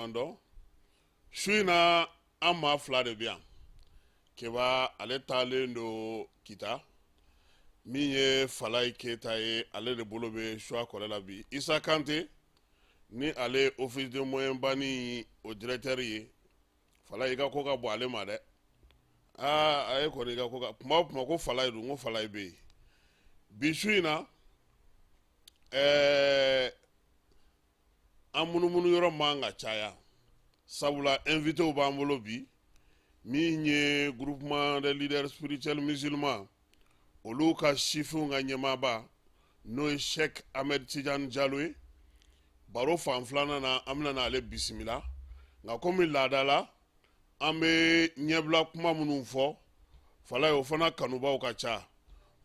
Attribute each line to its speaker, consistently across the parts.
Speaker 1: waleɲuman dɔn. Su in na, an maa fila de bɛ yan. Keba, ale taalen don Kita. Min ye Falayi Keyita ye, ale de bolo bɛ suwa kɔlɛ la bi. Isa Kante ni ale ye Office de moyen bani o directeur ye. Falayi, i ka ko ka bon ale ma dɛ. Aa, a ye kɔni i ka ko ka kuma o kuma ko Falayi don, ko Falayi bɛ yen bi su in na. An munumunu yɔrɔ man ka caya, sabula invitéw b'an bolo bi. Min ye Groupement des leaders spirituels musulmans, olu ka sifinw ka ɲɛmaaba, n'o ye Cheikh Ahmed Tidiane Jalo ye, baro fan filanan na, an bɛna n'ale bisimila. Nka komi laada la, an bɛ ɲɛbila kuma minnu fɔ, Falayi, o fana kanubaw ka ca.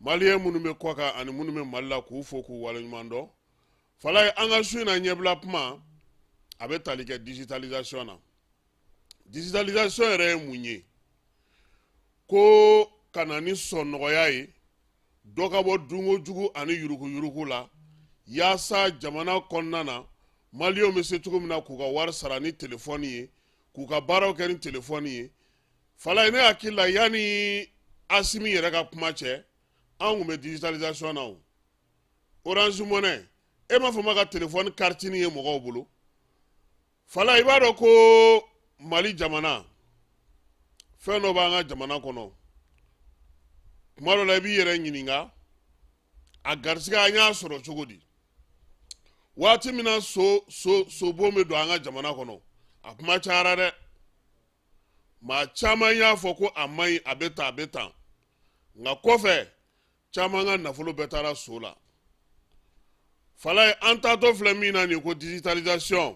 Speaker 1: Maliyɛn minnu bɛ kɔkan ani minnu bɛ Mali la, k'u fo k'u waleɲuman dɔn. Falayi, an ka su in na ɲɛbila kuma, a bɛ tali kɛ digitalisation na. Digitalisation yɛrɛ ye mun ye? Ko ka na ni sɔn nɔgɔya ye, dɔ ka bɔ dunko jugu ani yuruguyurugu la, yaasa jamana kɔnɔna na, maliyɛnw bɛ se cogo min na k'u ka wari sara ni telefɔni ye, k'u ka baaraw kɛ ni telefɔni ye. Falayi, ne hakili la, yanni Asimi yɛrɛ ka kuma cɛ, an tun bɛ digitalisation na. O Orange Money, e m'a fɔ ma ka telefɔni karitini ye mɔgɔw bolo. Falayi, i b'a dɔn ko Mali jamana, fɛn dɔ b'an ka jamana kɔnɔ, kuma dɔ la i b'i yɛrɛ ɲininka a garisigɛ, an y'a sɔrɔ cogo di? Waati min na so so sobon bɛ don an ka jamana kɔnɔ, a kuma cayara dɛ. Maa caman y'a fɔ ko a man ɲi, a bɛ tan, a bɛ tan. Nka kɔfɛ, caman ka nafolo bɛɛ taara so la. Falayi, an taatɔ filɛ min na nin ko digitalisation,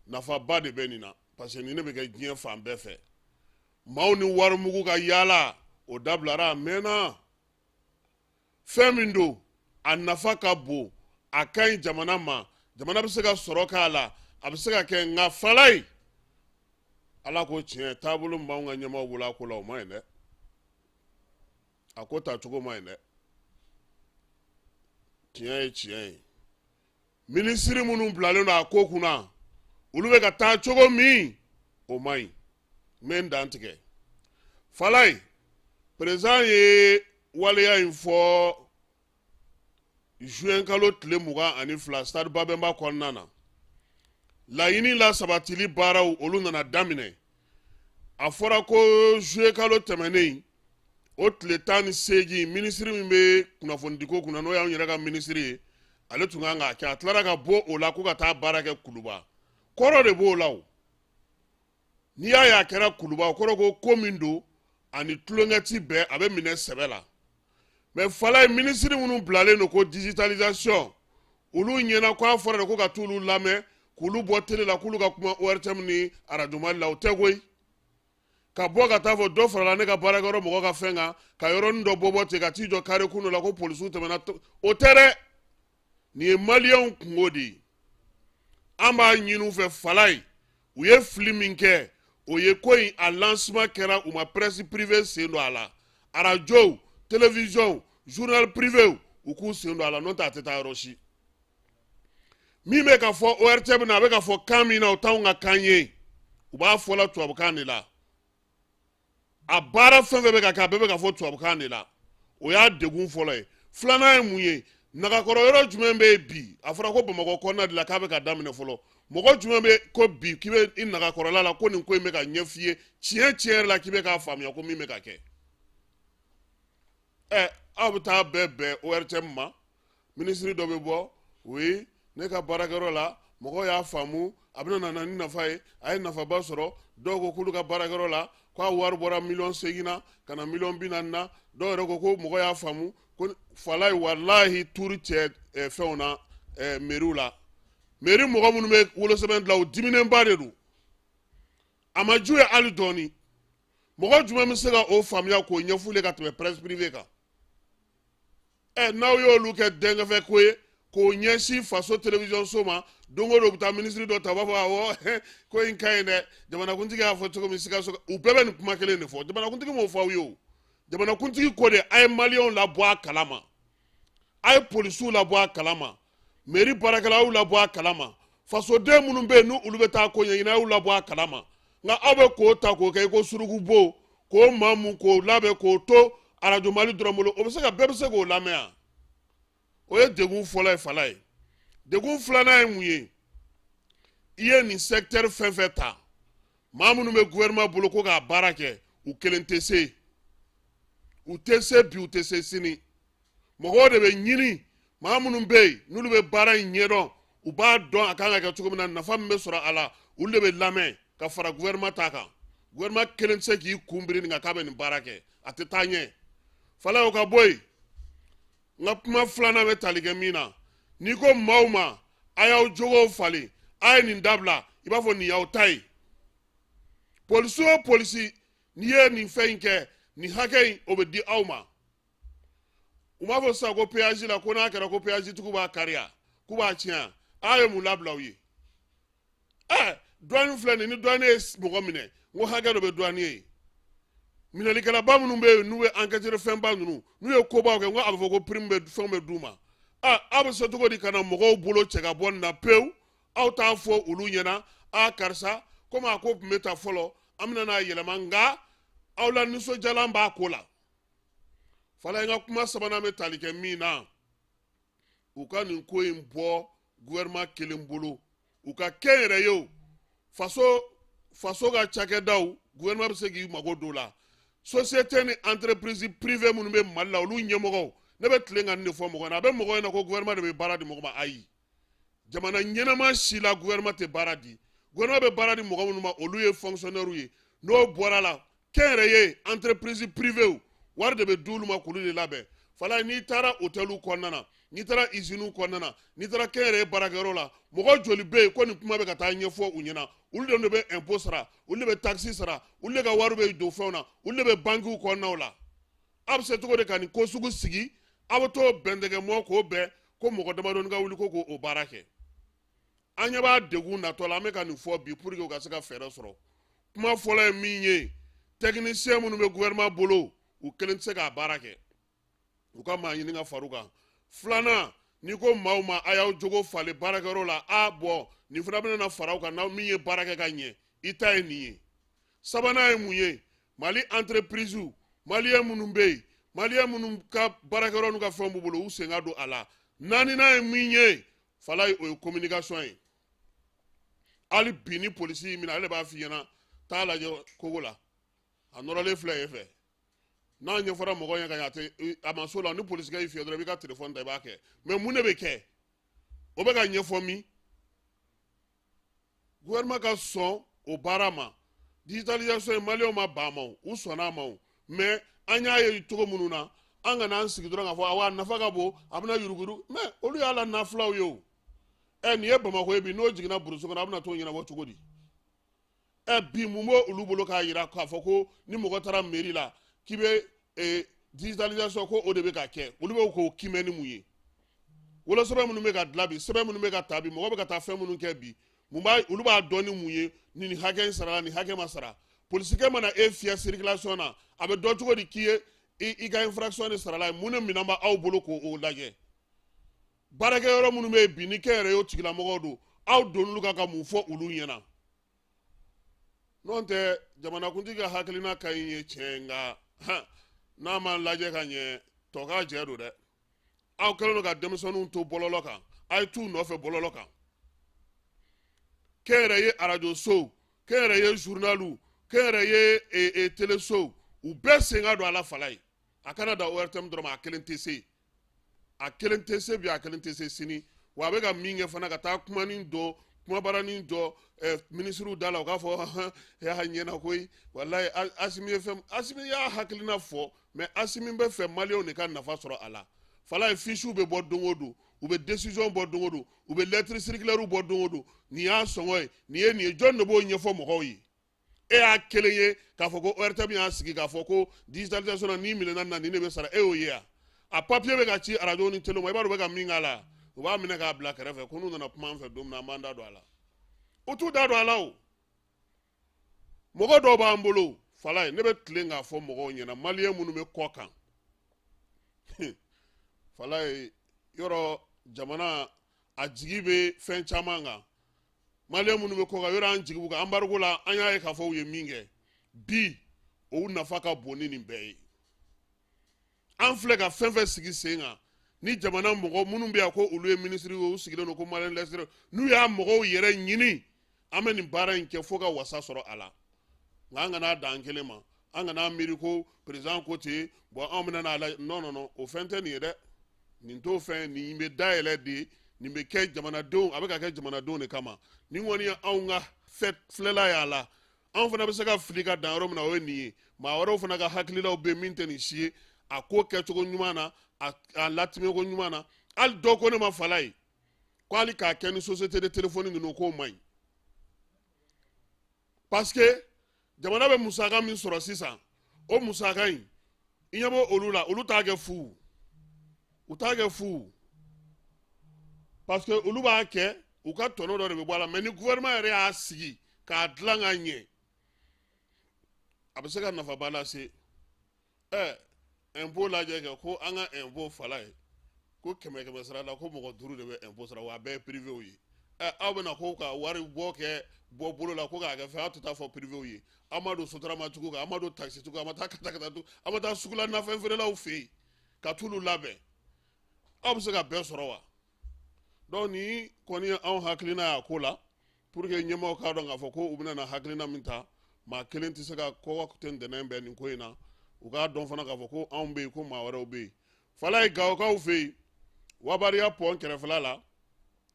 Speaker 1: nafaba de bɛ nin na, parce que nin ne bɛ kɛ diɲɛ fan bɛɛ fɛ. Maaw ni warimugu ka yaala, o dabilara a mɛnna. Fɛn min don, a nafa ka bon, a ka ɲi jamana ma, jamana bɛ se ka sɔrɔ k'a la, a bɛ se ka kɛ. Nka Falayi, Ala ko tiɲɛ, taabolo min b'anw ka ɲɛmaaw bolo a ko la, o man ɲi dɛ. A ko tacogo man ɲi dɛ. Tiɲɛ ye tiɲɛ ye. Minisiri minnu bilalen don a ko kunna, olu bɛ ka taa cogo min, o man ɲi. N bɛ n dan tigɛ. Falayi, président ye waleya in fɔ juin kalo tile 22 stade Babɛnba kɔnɔna na. Laɲini la sabatili baaraw, olu nana daminɛ. A fɔra ko juillet kalo tɛmɛnen, o tile 18, minisiri min bɛ kunnafonidiko kunna, n'o y'anw yɛrɛ ka minisiri ye, ale tun kan k'a kɛ. A tilara ka bɔ o la ko ka taa baara kɛ Kuluba. Kɔrɔ de b'o la o. N'i y'a ye a kɛra Kuluba, o kɔrɔ ko ko min don, ani tulonkɛ ti bɛn, a bɛ minɛ sɛbɛ la. Mais Falayi, minisiri minnu bilalen don ko digitalisation, olu ɲɛna ko a fɔra de ko ka t'olu lamɛn, k'olu bɔ télé la, k'olu ka kuma ORTM ni arajo Mali la. O tɛ koyi. Ka bɔ ka taa fɔ dɔ farala ne ka baarakɛyɔrɔ mɔgɔ ka fɛn kan, ka yɔrɔnin dɔ bɔ bɔ ten, ka t'i jɔ kare kun dɔ la ko polisiw tɛmɛna, o tɛ dɛ. Nin ye maliyɛnw kungo de ye. An b'a ɲini u fɛ, Falayi, u ye fili min kɛ, o ye ko in a lancement kɛra, u ma presse privée sen don a la. Arajow, télévision, journal privé, u k'u sen don a la, n'o tɛ a tɛ taa yɔrɔ si. Min bɛ ka fɔ ORTM na, a bɛ ka fɔ kan min na, o t'anw ka kan ye. U b'a fɔ la tubabukan de la. A baara fɛn fɛn bɛ ka kɛ, a bɛɛ bɛ ka fɔ tubabukan de la. O y'a degun fɔlɔ ye. Filanan ye mun ye? Nagakɔrɔ yɔrɔ jumɛn bɛ yen bi? A fɔra ko Bamakɔ kɔnɔna de la k'a bɛ ka daminɛ fɔlɔ. Mɔgɔ jumɛn bɛ ko bi k'i bɛ i nagakɔrɔla la ko nin ko in bɛ ka ɲɛf'i ye tiɲɛ tiɲɛ yɛrɛ la, k'i bɛ k'a faamuya ko min bɛ ka kɛ? Ɛ, aw bɛ taa bɛɛ bɛn ORTM ma, minisiri dɔ bɛ bɔ, oui, ne ka baarakɛyɔrɔ la, mɔgɔw y'a faamu, a bɛna na ni nafa ye, a ye nafaba sɔrɔ. Dɔw ko k'olu ka baarakɛyɔrɔ la, k'a wari bɔra miliyɔn 8 na ka na miliyɔn 40 na. Dɔw yɛrɛ ko ko mɔgɔ y'a faamu ko. Falayi, walahi, turu cɛ fɛnw na, meriw la, meri mɔgɔ minnu bɛ wolosɛbɛn dilan, o diminenba de don. A ma ju ye hali dɔɔni. Mɔgɔ jumɛn bɛ se ka o faamuya k'o ɲɛf'u ye ka tɛmɛ presse privée kan? Ɛ, n'aw y'olu kɛ denkɛfɛ ko ye k'o ɲɛsin faso télévision so ma, don o don u bɛ taa minisiri dɔ ta, u b'a fɔ awɔ, ko in ka ɲi dɛ, jamanakuntigi y'a fɔ cogo min Sikaso, u bɛɛ bɛ nin kuma kelen de fɔ. Jamanakuntigi m'o fɔ aw ye o. Jamanakuntigi ko de a ye maliyɛnw labɔ a kalama, a ye polisiw labɔ a kalama, mairie baarakɛlaw labɔ a kalama. Fasoden minnu bɛ yen, n'u olu bɛ taa ko ɲɛɲini, a y'u labɔ a kalama. Nka aw bɛ k'o ta k'o kɛ i ko surukubo, k'o maamu, k'o labɛn k'o to Arajo Mali dɔrɔn bolo, o bɛ se ka bɛɛ bɛ se k'o lamɛn yan. O ye degun fɔlɔ ye, fala ye. Degun filanan ye mun ye? I ye nin secteur fɛn fɛn ta, maa minnu bɛ gouvernement bolo ko k'a baara kɛ, u kelen tɛ se. U tɛ se bi, u tɛ se sini. Mɔgɔw de bɛ ɲini, maa minnu bɛ yen n'olu bɛ baara in ɲɛdɔn, u b'a dɔn a kan ka kɛ cogo min na, nafa min bɛ sɔrɔ a la, olu de bɛ lamɛn ka fara gouvernement ta kan. Gouvernement kelen tɛ se k'i kun biri nin kan k'a bɛ nin baara kɛ, a tɛ taa ɲɛ. Falaye, o ka bɔ yen. N ka kuma filanan bɛ tali kɛ min na, n'i ko maaw ma a y'aw jogow falen, a ye nin dabila, i b'a fɔ nin y'aw ta ye. Polisi o polisi, n'i ye nin fɛn in kɛ, nin hakɛ in, o bɛ di aw ma. U m'a fɔ sisan ko péage la, ko n'a kɛra ko péage tigiw b'a kariya, k'u b'a tiɲɛ. A ye mun labila u ye? Ɛ, douane filɛ nin, ni douane ye mɔgɔ minɛ, n ko hakɛ dɔ bɛ douane ye. Minɛlikɛlaba minnu bɛ yen, n'u bɛ enquêteur fɛnba ninnu, n'u ye kobaw kɛ, n ko a bɛ fɔ ko prime bɛ, fɛnw bɛ d'u ma. A aw bɛ se cogo di ka na mɔgɔw bolo cɛ ka bɔ nin na pewu? Aw t'a fɔ olu ɲɛna: a karisa, komi a ko tun bɛ ta fɔlɔ, an bɛna n'a yɛlɛma, nka aw la nisɔndiyalan b'a ko la. Fala, n ka kuma sabanan bɛ tali kɛ min na, u ka nin ko in bɔ gouvernement kelen bolo, u ka kɛ yɛrɛ ye o. Faso ka cakɛdaw, gouvernement bɛ se k'i mago don o la. Société ni entreprise privée minnu bɛ Mali la, olu ɲɛmɔgɔw, ne bɛ tilen ka nin de fɔ mɔgɔ ɲɛna. A bɛ mɔgɔ ɲɛna ko gouvernement de bɛ baara di mɔgɔ ma. Ayi, jamana ɲɛnama si la, gouvernement tɛ baara di. Gouvernement bɛ baara di mɔgɔ minnu ma, olu ye fonctionnaire ye. N'o bɔra la, kɛnyɛrɛye entreprise privée, wari de bɛ d'olu ma k'olu de labɛn. Fala, n'i taara hôteliw kɔnɔna na, n'i taara usines kɔnɔna na, n'i taara kɛnyɛrɛye baarakɛyɔrɔ la, mɔgɔ joli bɛ yen ko nin kuma bɛ ka taa ɲɛfɔ u ɲɛna? Olu de bɛ impôt sara, olu de bɛ taxe sara, olu de ka wari bɛ don fɛnw na, olu de bɛ bankiw kɔnɔnaw la. Aw bɛ se cogo di ka nin ko sugu sigi? Aw bɛ t'o bɛntɛgɛmɔ k'o bɛn ko mɔgɔ damadɔni ka wuli ko k'o baara kɛ. An ɲɛ b'a degun natɔ la. An bɛ ka nin fɔ bi pour que u ka se ka fɛɛrɛ sɔrɔ. Kuma fɔlɔ ye min ye, technicien minnu bɛ gouvernement bolo, u kelen tɛ se k'a baara kɛ, u ka maa ɲini ka far'u kan. Filanan, n'i ko maaw ma a y'aw jogo falen baarakɛyɔrɔ la, a bɔn, nin fana bɛna na fara aw kan, n'aw min ye baara kɛ ka ɲɛ, i ta ye nin ye. Sabanan ye mun ye? Mali entreprise, maliyɛn minnu bɛ yen, maliyɛn minnu ka baarakɛyɔrɔ n'u ka fɛnw b'u bolo, u sen ka don a la. Naaninan ye min ye, Falaye, o ye communication ye. Hali bi, ni polisi y'i minɛ, ale b'a f'i ɲɛna: taa lajɛ kogo la, a nɔrɔlen filɛ yen fɛ. N'a ɲɛfɔra mɔgɔ ɲɛ ka ɲɛ, a tɛ a ma so la. Ni polisikɛ y'i fiyɛ dɔrɔn, i b'i ka telefɔni ta, i b'a kɛ. Mɛ mun de bɛ kɛ? O bɛ ka ɲɛfɔ min? Gouvernement ka sɔn o baara ma. Digitalisation ye, maliyɛnw ma ban ma o, u sɔnna a ma o. Mɛ an y'a ye cogo minnu na, an kana an sigi dɔrɔn k'a fɔ awa, a nafa ka bon, a bɛna yuruguyurugu. Mɛ olu y'a la nafilaw ye o. Ɛ, nin ye Bamakɔ ye bi, n'o jiginna burusi kɔnɔ, a bɛna t'o ɲɛnabɔ cogo di? Ɛ, bi, mun b'o olu bolo k'a yira k'a fɔ ko ni mɔgɔ taara mairie la, k'i bɛ digitalisation, ko o de bɛ ka kɛ? Olu bɛ k'o kimɛ ni mun ye? Wolosɛbɛn minnu bɛ ka dilan bi, sɛbɛn minnu bɛ ka ta bi, mɔgɔ bɛ ka taa fɛn minnu kɛ bi, mun b'a olu b'a dɔn ni mun ye? Ni nin hakɛ in sara, nin hakɛ ma sara. Polisikɛ mana e fiyɛ circulation na, a bɛ dɔn cogo di k'i ye i ka infraction de sarala ye? Mun de minɛn b'aw bolo k'o lajɛ? Baarakɛyɔrɔ minnu bɛ yen bi, ni kɛnyɛrɛye o tigilamɔgɔw don, aw donn'olu kan ka mun fɔ olu ɲɛna? N'o tɛ, jamanakuntigi ka hakilina ka ɲi ye tiɲɛ, nka n'a ma lajɛ ka ɲɛ, tɔ k'a jɛ don dɛ. Aw kɛlen don ka denmisɛnninw to bɔlɔlɔ kan, a ye t'u nɔfɛ bɔlɔlɔ kan. Kɛnyɛrɛye arajosow, kɛnyɛrɛye journaliw, kɛnyɛrɛye telesow, u bɛɛ sen ka don a la. Fala ye, a kana da ORTM dɔrɔn ma. A kelen tɛ se, a kelen tɛ se bi, a kelen tɛ se sini. Wa a bɛ ka min kɛ fana, ka taa kumanin dɔ, kumabaranin dɔ minisiriw da la, u k'a fɔ a ɲɛna koyi, walayi Asimi ye fɛn. Asimi y'a hakilina fɔ, mɛ Asimi bɛ fɛ maliyɛnw de ka nafa sɔrɔ a la. Fala ye, fiches bɛ bɔ don o don, u bɛ décision bɔ don o don, u bɛ lettre circulaire bɔ don o don. Nin y'a sɔngɔ ye, nin ye nin ye. Jɔn de b'o ɲɛfɔ mɔgɔw ye? E y'a kelen ye k'a fɔ ko ORTM y'a sigi k'a fɔ ko digitalisation na, n'i minɛna na, nin de bɛ sara. E y'o ye wa? A papier bɛ ka ci arajo ni télé ma. I b'a dɔn u bɛ ka min k'a la? U b'a minɛ k'a bila kɛrɛfɛ ko n'u nana kuma an fɛ don min na, an b'an da don a la. U t'u da don a la. O mɔgɔ dɔw b'an bolo, Fala ye, ne bɛ tilen k'a fɔ mɔgɔw ɲɛna, maliyɛn minnu bɛ kɔ kan, Fala ye, yɔrɔ jamana a jigi bɛ fɛn caman kan. Maliyɛn minnu bɛ kɔkan, yɔrɔ an jigi b'u kan embargo la, an y'a ye k'a fɔ u ye min kɛ bi, o nafa ka bon ni nin bɛɛ ye. An filɛ ka fɛn fɛn sigi sen kan ni jamana mɔgɔ minnu bɛ yan ko olu ye minisiri ye, u sigilen don ko maliyɛn lɛsirɛ, n'u y'a mɔgɔw yɛrɛ ɲini, an bɛ nin baara in kɛ fo ka wasa sɔrɔ a la. Nka an kana dan kelen ma, an kana miiri ko président ko ten, bon, anw bɛna n'a la. Non, non, non, o fɛn tɛ nin ye dɛ. Nin t'o fɛn. Nin bɛ dayɛlɛ de, nin bɛ kɛ jamanadenw, a bɛ ka kɛ jamanadenw de kama. Nin kɔni ye anw ka filɛla y'a la. Anw fana bɛ se ka fili ka dan yɔrɔ min na, o ye nin ye. Maa wɛrɛw fana ka hakililaw bɛ min tɛ nin si ye a ko kɛcogo ɲuman na, a latimɛko ɲuman na. Hali dɔ ko ne ma, fala ye, ko hali k'a kɛ ni société de téléphone ninnu, k'o man ɲi, parce que jamana bɛ musaka min sɔrɔ sisan, o musaka in, i ɲɛ b'o olu la, olu t'a kɛ fu, u t'a kɛ fu, parce que olu b'a kɛ u ka tɔnɔ dɔ de bɛ bɔ a la. Mais ni gouvernement yɛrɛ y'a sigi k'a dilan ka ɲɛ, a bɛ se ka nafaba lase. Impôt lajɛ kɛ, ko an ka impôt fala ye ko kɛmɛ kɛmɛ sara la, ko mɔgɔ 5 de bɛ impôt sara, wa a bɛɛ ye privéw ye. Aw bɛna ko ka wari bɔ kɛ bɔ bolo la ko k'a kɛ fɛn, aw tɛ taa fɔ privéw ye. Aw ma don sotaramatigiw kan, aw ma don taxitigiw kan, aw ma taa ka taa, aw ma taa sugula nafɛn feerelaw fɛ yen ka t'olu labɛn. Aw bɛ se ka bɛɛ sɔrɔ wa? Donc nin kɔni ye anw hakilina y'a ko la, pour que ɲɛmaaw k'a dɔn k'a fɔ ko u bɛna na hakilina min ta, maa kelen tɛ se ka kɔgɔ tɛ ntɛnɛn bɛn nin ko in na. U k'a dɔn fana k'a fɔ ko anw bɛ yen, ko maa wɛrɛw bɛ yen. Fala ye, Gawokaw fɛ yen, Wabariya pɔn kɛrɛfɛla la,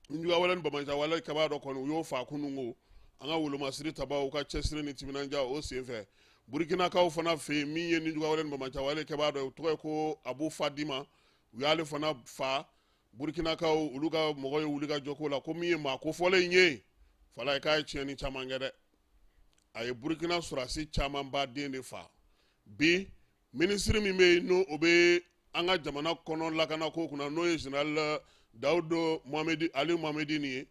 Speaker 1: Njuguwale ni Bamancawale kɛbaa dɔ kɔni, u y'o fa kunun ko an ka wolomasiri tabaw ka cɛsiri ni timinandiya o senfɛ. Burukinakaw fana fɛ yen, min ye Njuguwale ni Bamancawale kɛbaa dɔ ye, o tɔgɔ ye ko Abu Fadima, u y'ale fana fa. Burukinakaw olu ka mɔgɔ ye wuli ka jɔ ko la, ko min ye maa kofɔlen in ye, fala ye, k'a ye tiɲɛni caman kɛ dɛ. A ye Burukina sɔrɔdasi camanba den de fa. Bi minisiri min bɛ yen, n'o o bɛ an ka jamana kɔnɔ lakanako kunna, n'o ye général Dawudu Mohamedi Ali Mohamedi nin ye,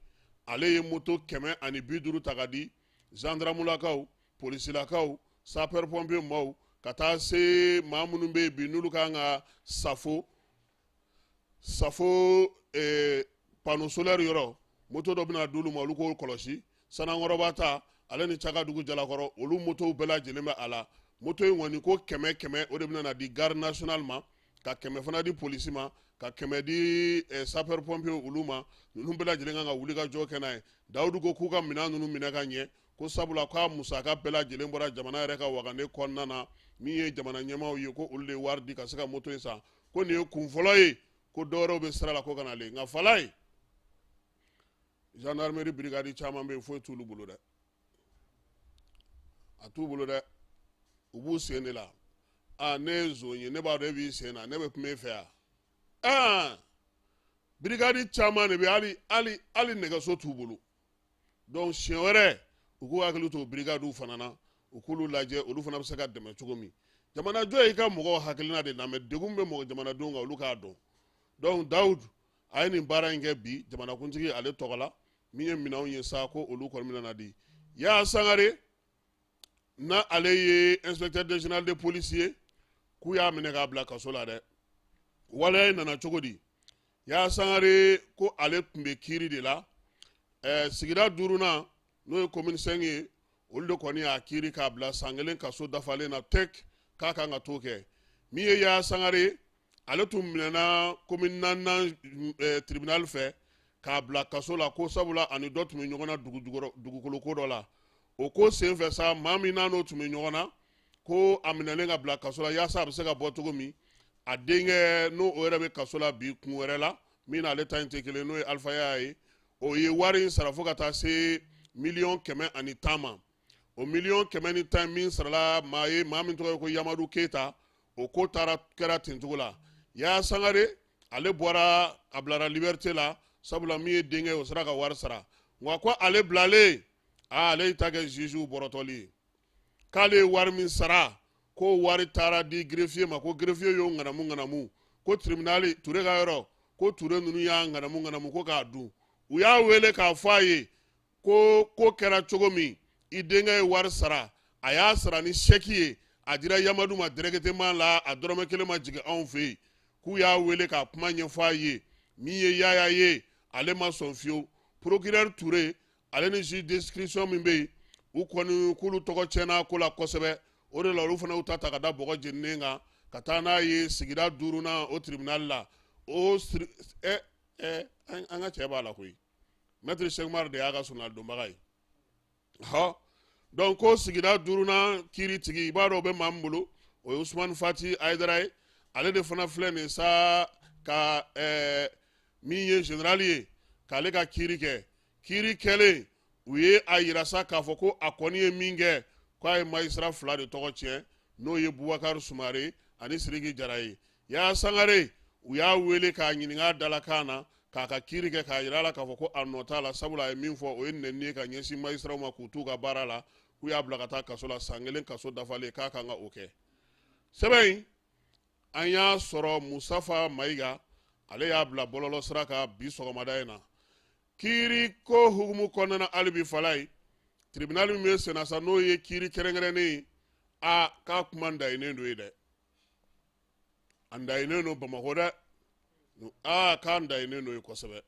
Speaker 1: ale ye moto 150 ta ka di zandaramulakaw, polisilakaw, sapeur pompier maaw, ka taa se maa minnu bɛ yen bi n'olu kan ka safo panneau solaire yɔrɔ, moto dɔ bɛna d'olu ma, olu k'o kɔlɔsi. Sanankɔrɔba ta ale ni Cakadugu Jalakɔrɔ, olu motow bɛɛ lajɛlen bɛ a la. Moto in kɔni ko 100 100, o de bɛna na di garde nationale ma, ka 100 fana di polisi ma, ka 100 di sapeur pompier olu ma. Ninnu bɛɛ lajɛlen kan ka wuli ka jɔ kɛ n'a ye. Dawudu ko k'u ka minɛn ninnu minɛ ka ɲɛ, ko sabula k'a musaka bɛɛ lajɛlen bɔra jamana yɛrɛ ka wagande kɔnɔna na. Min ye jamana ɲɛmaaw ye, ko olu de ye wari di ka se ka moto in san, ko nin ye kun fɔlɔ ye, ko dɔwɛrɛw bɛ sira la ko ka na le. Nka fala ye, gendarmerie brigade caman bɛ yen, foyi t'olu bolo dɛ, a t'u bolo dɛ, u b'u sen de la. Aa, ne ye zon ye, ne b'a dɔn e b'i sen na, ne bɛ kuma e fɛ yan. Aa, brigade caman de bɛ, hali hali hali nɛgɛso t'u bolo. Donc siɲɛ wɛrɛ, u k'u hakili to brigades fana na, u k'olu lajɛ, olu fana bɛ se ka dɛmɛ cogo min. Jamanajɔ y'i ka mɔgɔw hakilina de lamɛn, degun bɛ mɔgɔ jamanadenw kan, olu k'a dɔn. Donc Dawudu a ye nin baara in kɛ bi jamanakuntigi ale tɔgɔ la. Min ye minɛnw ye sa, ko olu kɔni bɛna na di Yaya Sangare, na ale ye inspecteur général de police ye, k'u y'a minɛ k'a bila kaso la dɛ. Waleya in nana cogo di? Yaya Sangare ko ale tun bɛ kiiri de la sigida duurunan, n'o ye commune 5 ye, olu de kɔni y'a kiiri k'a bila san kelen kaso dafalen na tɛk, k'a kan ka t'o kɛ. Min ye Yaya Sangare, ale tun minɛna commune naaninan tribunal fɛ k'a bila kaso la, ko sabula ani dɔ tun bɛ ɲɔgɔn na dugukoloko dɔ la. O ko senfɛ sa, maa min n'a n'o tun bɛ ɲɔgɔn na, ko a minɛlen ka bila kaso la yaasa a bɛ se ka bɔ cogo min, a denkɛ, n'o o yɛrɛ bɛ kaso la bi kun wɛrɛ la min n'ale ta in tɛ kelen, n'o ye Alifa Yaya ye, o ye wari in sara fo ka taa se 110 miliyɔn ma. O 110 miliyɔn min sarala maa ye, maa min tɔgɔ ye ko Yamadu Keyita, o ko taara kɛra ten cogo la. Yaya Sangare ale bɔra, a bilara liberté la, sabula min ye denkɛ ye, o sera ka wari sara. Nka ko ale bilalen, aa, ale y'i ta kɛ jugew bɔrɔtɔli ye, k'ale ye wari min sara, ko wari taara di greffier ma, ko greffier y'o ŋanamu ŋanamu, ko tribunal Ture ka yɔrɔ, ko Ture ninnu y'a ŋanamu ŋanamu ko k'a dun. U y'a wele k'a fɔ a ye ko ko kɛra cogo min, i denkɛ ye wari sara, a y'a sara ni chèque ye, a dira Yamadu ma directement la, a dɔrɔmɛ kelen ma jigin anw fɛ yen. K'u y'a wele k'a kuma ɲɛfɔ a ye. Min ye Yaya ye, ale ma sɔn fiyewu. Procureur Ture ale ni juge d'instruction min bɛ yen, u kɔni k'olu tɔgɔ tiɲɛna ko la kosɛbɛ. O de la olu fana y'u ta ta ka da bɔgɔ jeninen kan ka taa n'a ye sigida duurunan o tribunal la. O ɛ ɛ an ka cɛ b'a la koyi, maître Cheick Oumar de y'a ka solonadonbaga ye. Hɔ, donc ko sigida duurunan kiiri tigi, i b'a dɔn o bɛ maa min bolo, o ye Usumani Fati Ayidara ye. Ale de fana filɛ nin sa ka min ye général ye k'ale ka kiiri kɛ. Kiiri kɛlen, u ye a yira sa k'a fɔ ko a kɔni ye min kɛ, k'a ye magistrat fila de tɔgɔ tiɲɛ, n'o ye Bubakari Sumare ani Siriki Jara ye. Yaya Sangare, u y'a wele k'a ɲininka a dalakan na, k'a ka kiiri kɛ, k'a yira a la k'a fɔ ko a nɔ t'a la, sabula a ye min fɔ, o ye nɛni ye ka ɲɛsin magistratw ma k'u t'u ka baara la. K'u y'a bila ka taa kaso la san kelen kaso dafalen, k'a kan ka o kɛ. Sɛbɛn in, an y'a sɔrɔ Musafa Mayiga, ale y'a bila bɔlɔlɔ sira kan bi sɔgɔmada in na. Kiiri ko hukumu kɔnɔna na hali bi, Falaye, tribunal min bɛ senna sa, n'o ye kiiri kɛrɛnkɛrɛnnen ye, a k'a kuma dayinnen don ye dɛ, a dayinnen don Bamakɔ dɛ, aa k'an dayinnen don ye kosɛbɛ.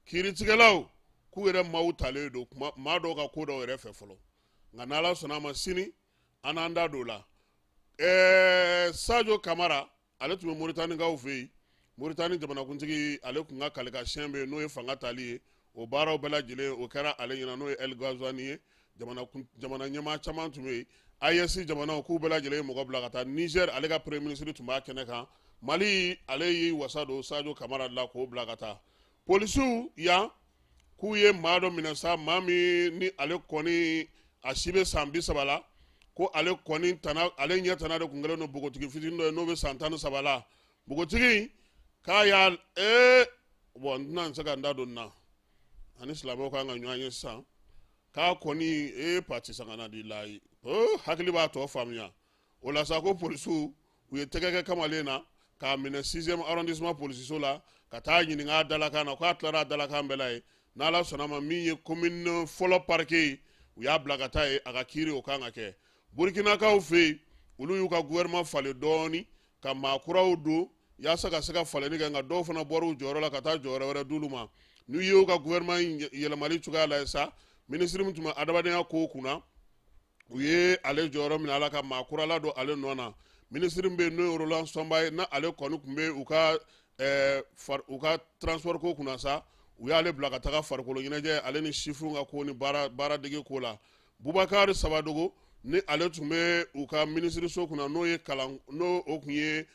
Speaker 1: Kiiritigɛlaw k'u yɛrɛ maaw talen don kuma maa dɔw ka ko dɔw yɛrɛ fɛ fɔlɔ, nka n'Ala sɔnna a ma, sini an n'an da don o la. Sajo Kamara, ale tun bɛ Moritanikaw fɛ yen. Moritani jamanakuntigi, ale tun ka kalekasiyɛn bɛ yen, n'o ye fanga tali ye. O baaraw bɛɛ lajɛlen, o kɛra ale ɲɛna, n'o ye El Ghazouani ye. Jamana ɲɛmaa caman tun bɛ yen. AES jamanaw k'u bɛɛ lajɛlen ye mɔgɔ bila ka taa. Niger, ale ka premier ministre tun b'a kɛnɛ kan. Mali, ale y'i wasa don Sajo Kamara la k'o bila ka taa. Polisiw yan k'u ye maa dɔ minɛ sa, maa min ni ale kɔni a si bɛ san 30 la, ko ale kɔni tana, ale ɲɛ tana de tun kɛlen don npogotigi fitinin dɔ ye, n'o bɛ san 13 la. Npogotigi k'a y'a bɔn, n tɛna se ka n da don nin na, ani silamɛw kan ka ɲɔgɔn ye sisan. K'a kɔni ee pati sangana di layi, hakili b'a tɔ faamuya. O la sa, ko polisiw u ye tɛgɛ kɛ kamalen na k'a minɛ 6e arrondissement polisiso la ka taa ɲininka a dalakan na. K'a tilara a dalakan bɛɛ la ye, n'Ala sɔnna ma, min ye commune fɔlɔ parquet ye, u y'a bila ka taa ye, a ka kiiri o kan ka kɛ. Burukinakaw fɛ yen, olu y'u ka gouvernement falen dɔɔni ka maa kuraw don yaasa ka se ka falenni kɛ, nka dɔw fana bɔra u jɔyɔrɔ la ka taa jɔyɔrɔ wɛrɛ d'olu ma. N'u y'u ka gouvernement yɛlɛmali cogoya lajɛ sa, minisiri min tun bɛ adamadenya kow kunna, u ye ale jɔyɔrɔ minɛ a la ka maa kura ladon ale nɔ na. Minisiri min bɛ yen, n'o ye Roland Somba ye, n'ale kɔni tun bɛ u ka transport ko kunna sa, u y'ale bila ka taga farikolo ɲɛnajɛ ale ni sifinw ka ko ni baaradege ko la. Bubakari Sawadogo, ni ale tun bɛ u ka minisiriso kunna, n'o ye kalan, n'o o tun ye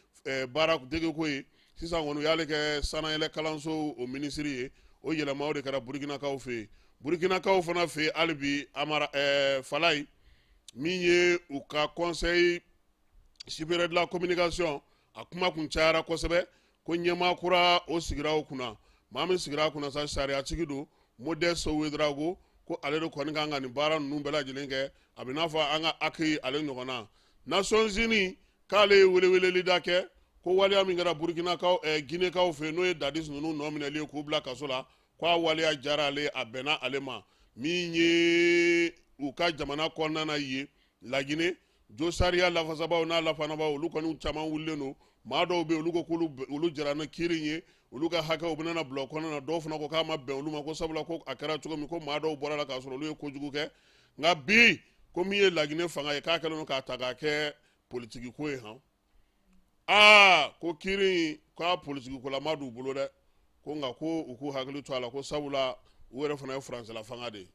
Speaker 1: baara dege ko ye, sisan kɔni u y'ale kɛ sanayɛlɛ kalanso o minisiri ye. O yɛlɛmaw de kɛra Burukinakaw fɛ yen. Burukinakaw fana fɛ yen hali bi, Amara Falayi, min ye u ka Conseil supérieur de la communication, a kuma kun cayara kosɛbɛ ko ɲɛmaa kura o sigira o kunna. Maa min sigira a kunna sa, sariyatigi don, Modeste Ouedraogo, ko ale de kɔni kan ka nin baara ninnu bɛɛ lajɛlen kɛ. A bɛ n'a fɔ an ka accueil ale ɲɔgɔn na. Nations Unies k'ale ye welewelelida kɛ ko waleya min kɛra Burukinakaw, Ginekaw fɛ, n'o ye Dadis ninnu nɔ minɛli ye k'u bila kaso la, k'a waleya diyara ale, a bɛnna ale ma. Min ye u ka jamana kɔnɔna na ye, Laginɛ, jo sariya lafasabaw n'a lafanabaw, olu kɔni caman wulilen don. Maa dɔw bɛ yen, olu ko k'olu olu jɛra ni kiiri ye, olu ka hakɛw bɛna bila o kɔnɔna na. Dɔw fana ko k'a ma bɛn olu ma, ko sabula ko a kɛra cogo min, ko maa dɔw bɔra la k'a sɔrɔ olu ye kojugu kɛ. Nka bi, ko min ye Laginɛ fanga ye, k'a kɛlen don k'a ta k'a kɛ politiki ko ye han. Aa, ko kiiri in, k'a politiki kolama d'u bolo dɛ, ko nka ko u k'u hakili to a la, ko sabula u yɛrɛ fana ye furancɛla fanga de ye,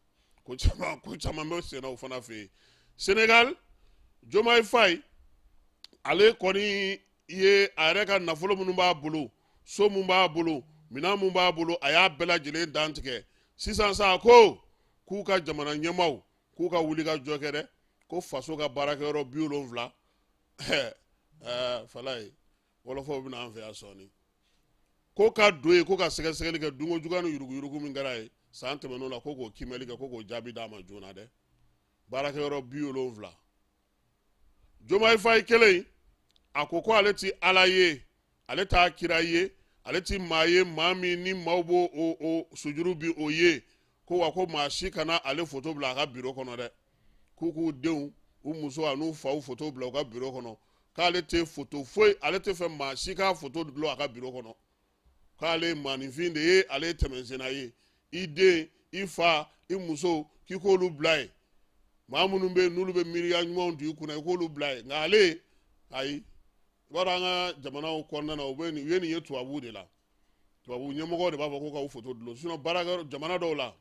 Speaker 1: ko caman bɛ senna o fana fɛ yen. Senegal, Diomaye Faye, ale kɔni ye a yɛrɛ ka nafolo minnu b'a bolo, so mun b'a bolo, minɛn mun b'a bolo, a y'a bɛɛ lajɛlen dantigɛ sisan sa, ko k'u ka jamana ɲɛmaaw k'u ka wuli ka jɔ kɛ dɛ, ko faso ka baarakɛyɔrɔ 70, Falaye, wɔlɔfɔw bɛna an fɛ yan sɔɔni, ko ka don yen, ko ka sɛgɛsɛgɛli kɛ dunko juguya ni yuruguyurugu min kɛra yen san tɛmɛn'o la, ko k'o kiimɛli kɛ, ko k'o jaabi d'a ma joona dɛ. Baarakɛyɔrɔ 70. Diomaye Faye kelen, a ko ko ale ti Ala ye, ale t'a kira ye, ale ti maa ye, maa min ni maaw b'o o sujuru bi o ye, ko wa ko maa si kana ale foto bila a ka biro kɔnɔ dɛ, k'u k'u denw, u muso an'u faw foto bila u ka biro kɔnɔ, k'ale tɛ foto foyi, ale tɛ fɛ maa si k'a foto dulon a ka biro kɔnɔ, k'ale ye maaninfin de ye, ale ye tɛmɛsenna ye. I den, i fa, i muso, k'i k'olu bila yen. Maa minnu bɛ yen n'olu bɛ miiriya ɲumanw don i kunna, i k'olu bila yen. Nka ale, ayi, i b'a dɔn an ka jamanaw kɔnɔna na, u bɛ nin, u ye nin ye tubabuw de la. Tubabu ɲɛmɔgɔw de b'a fɔ ko k'aw foto dulon. Sinon baarakɛyɔrɔ jamana dɔw la,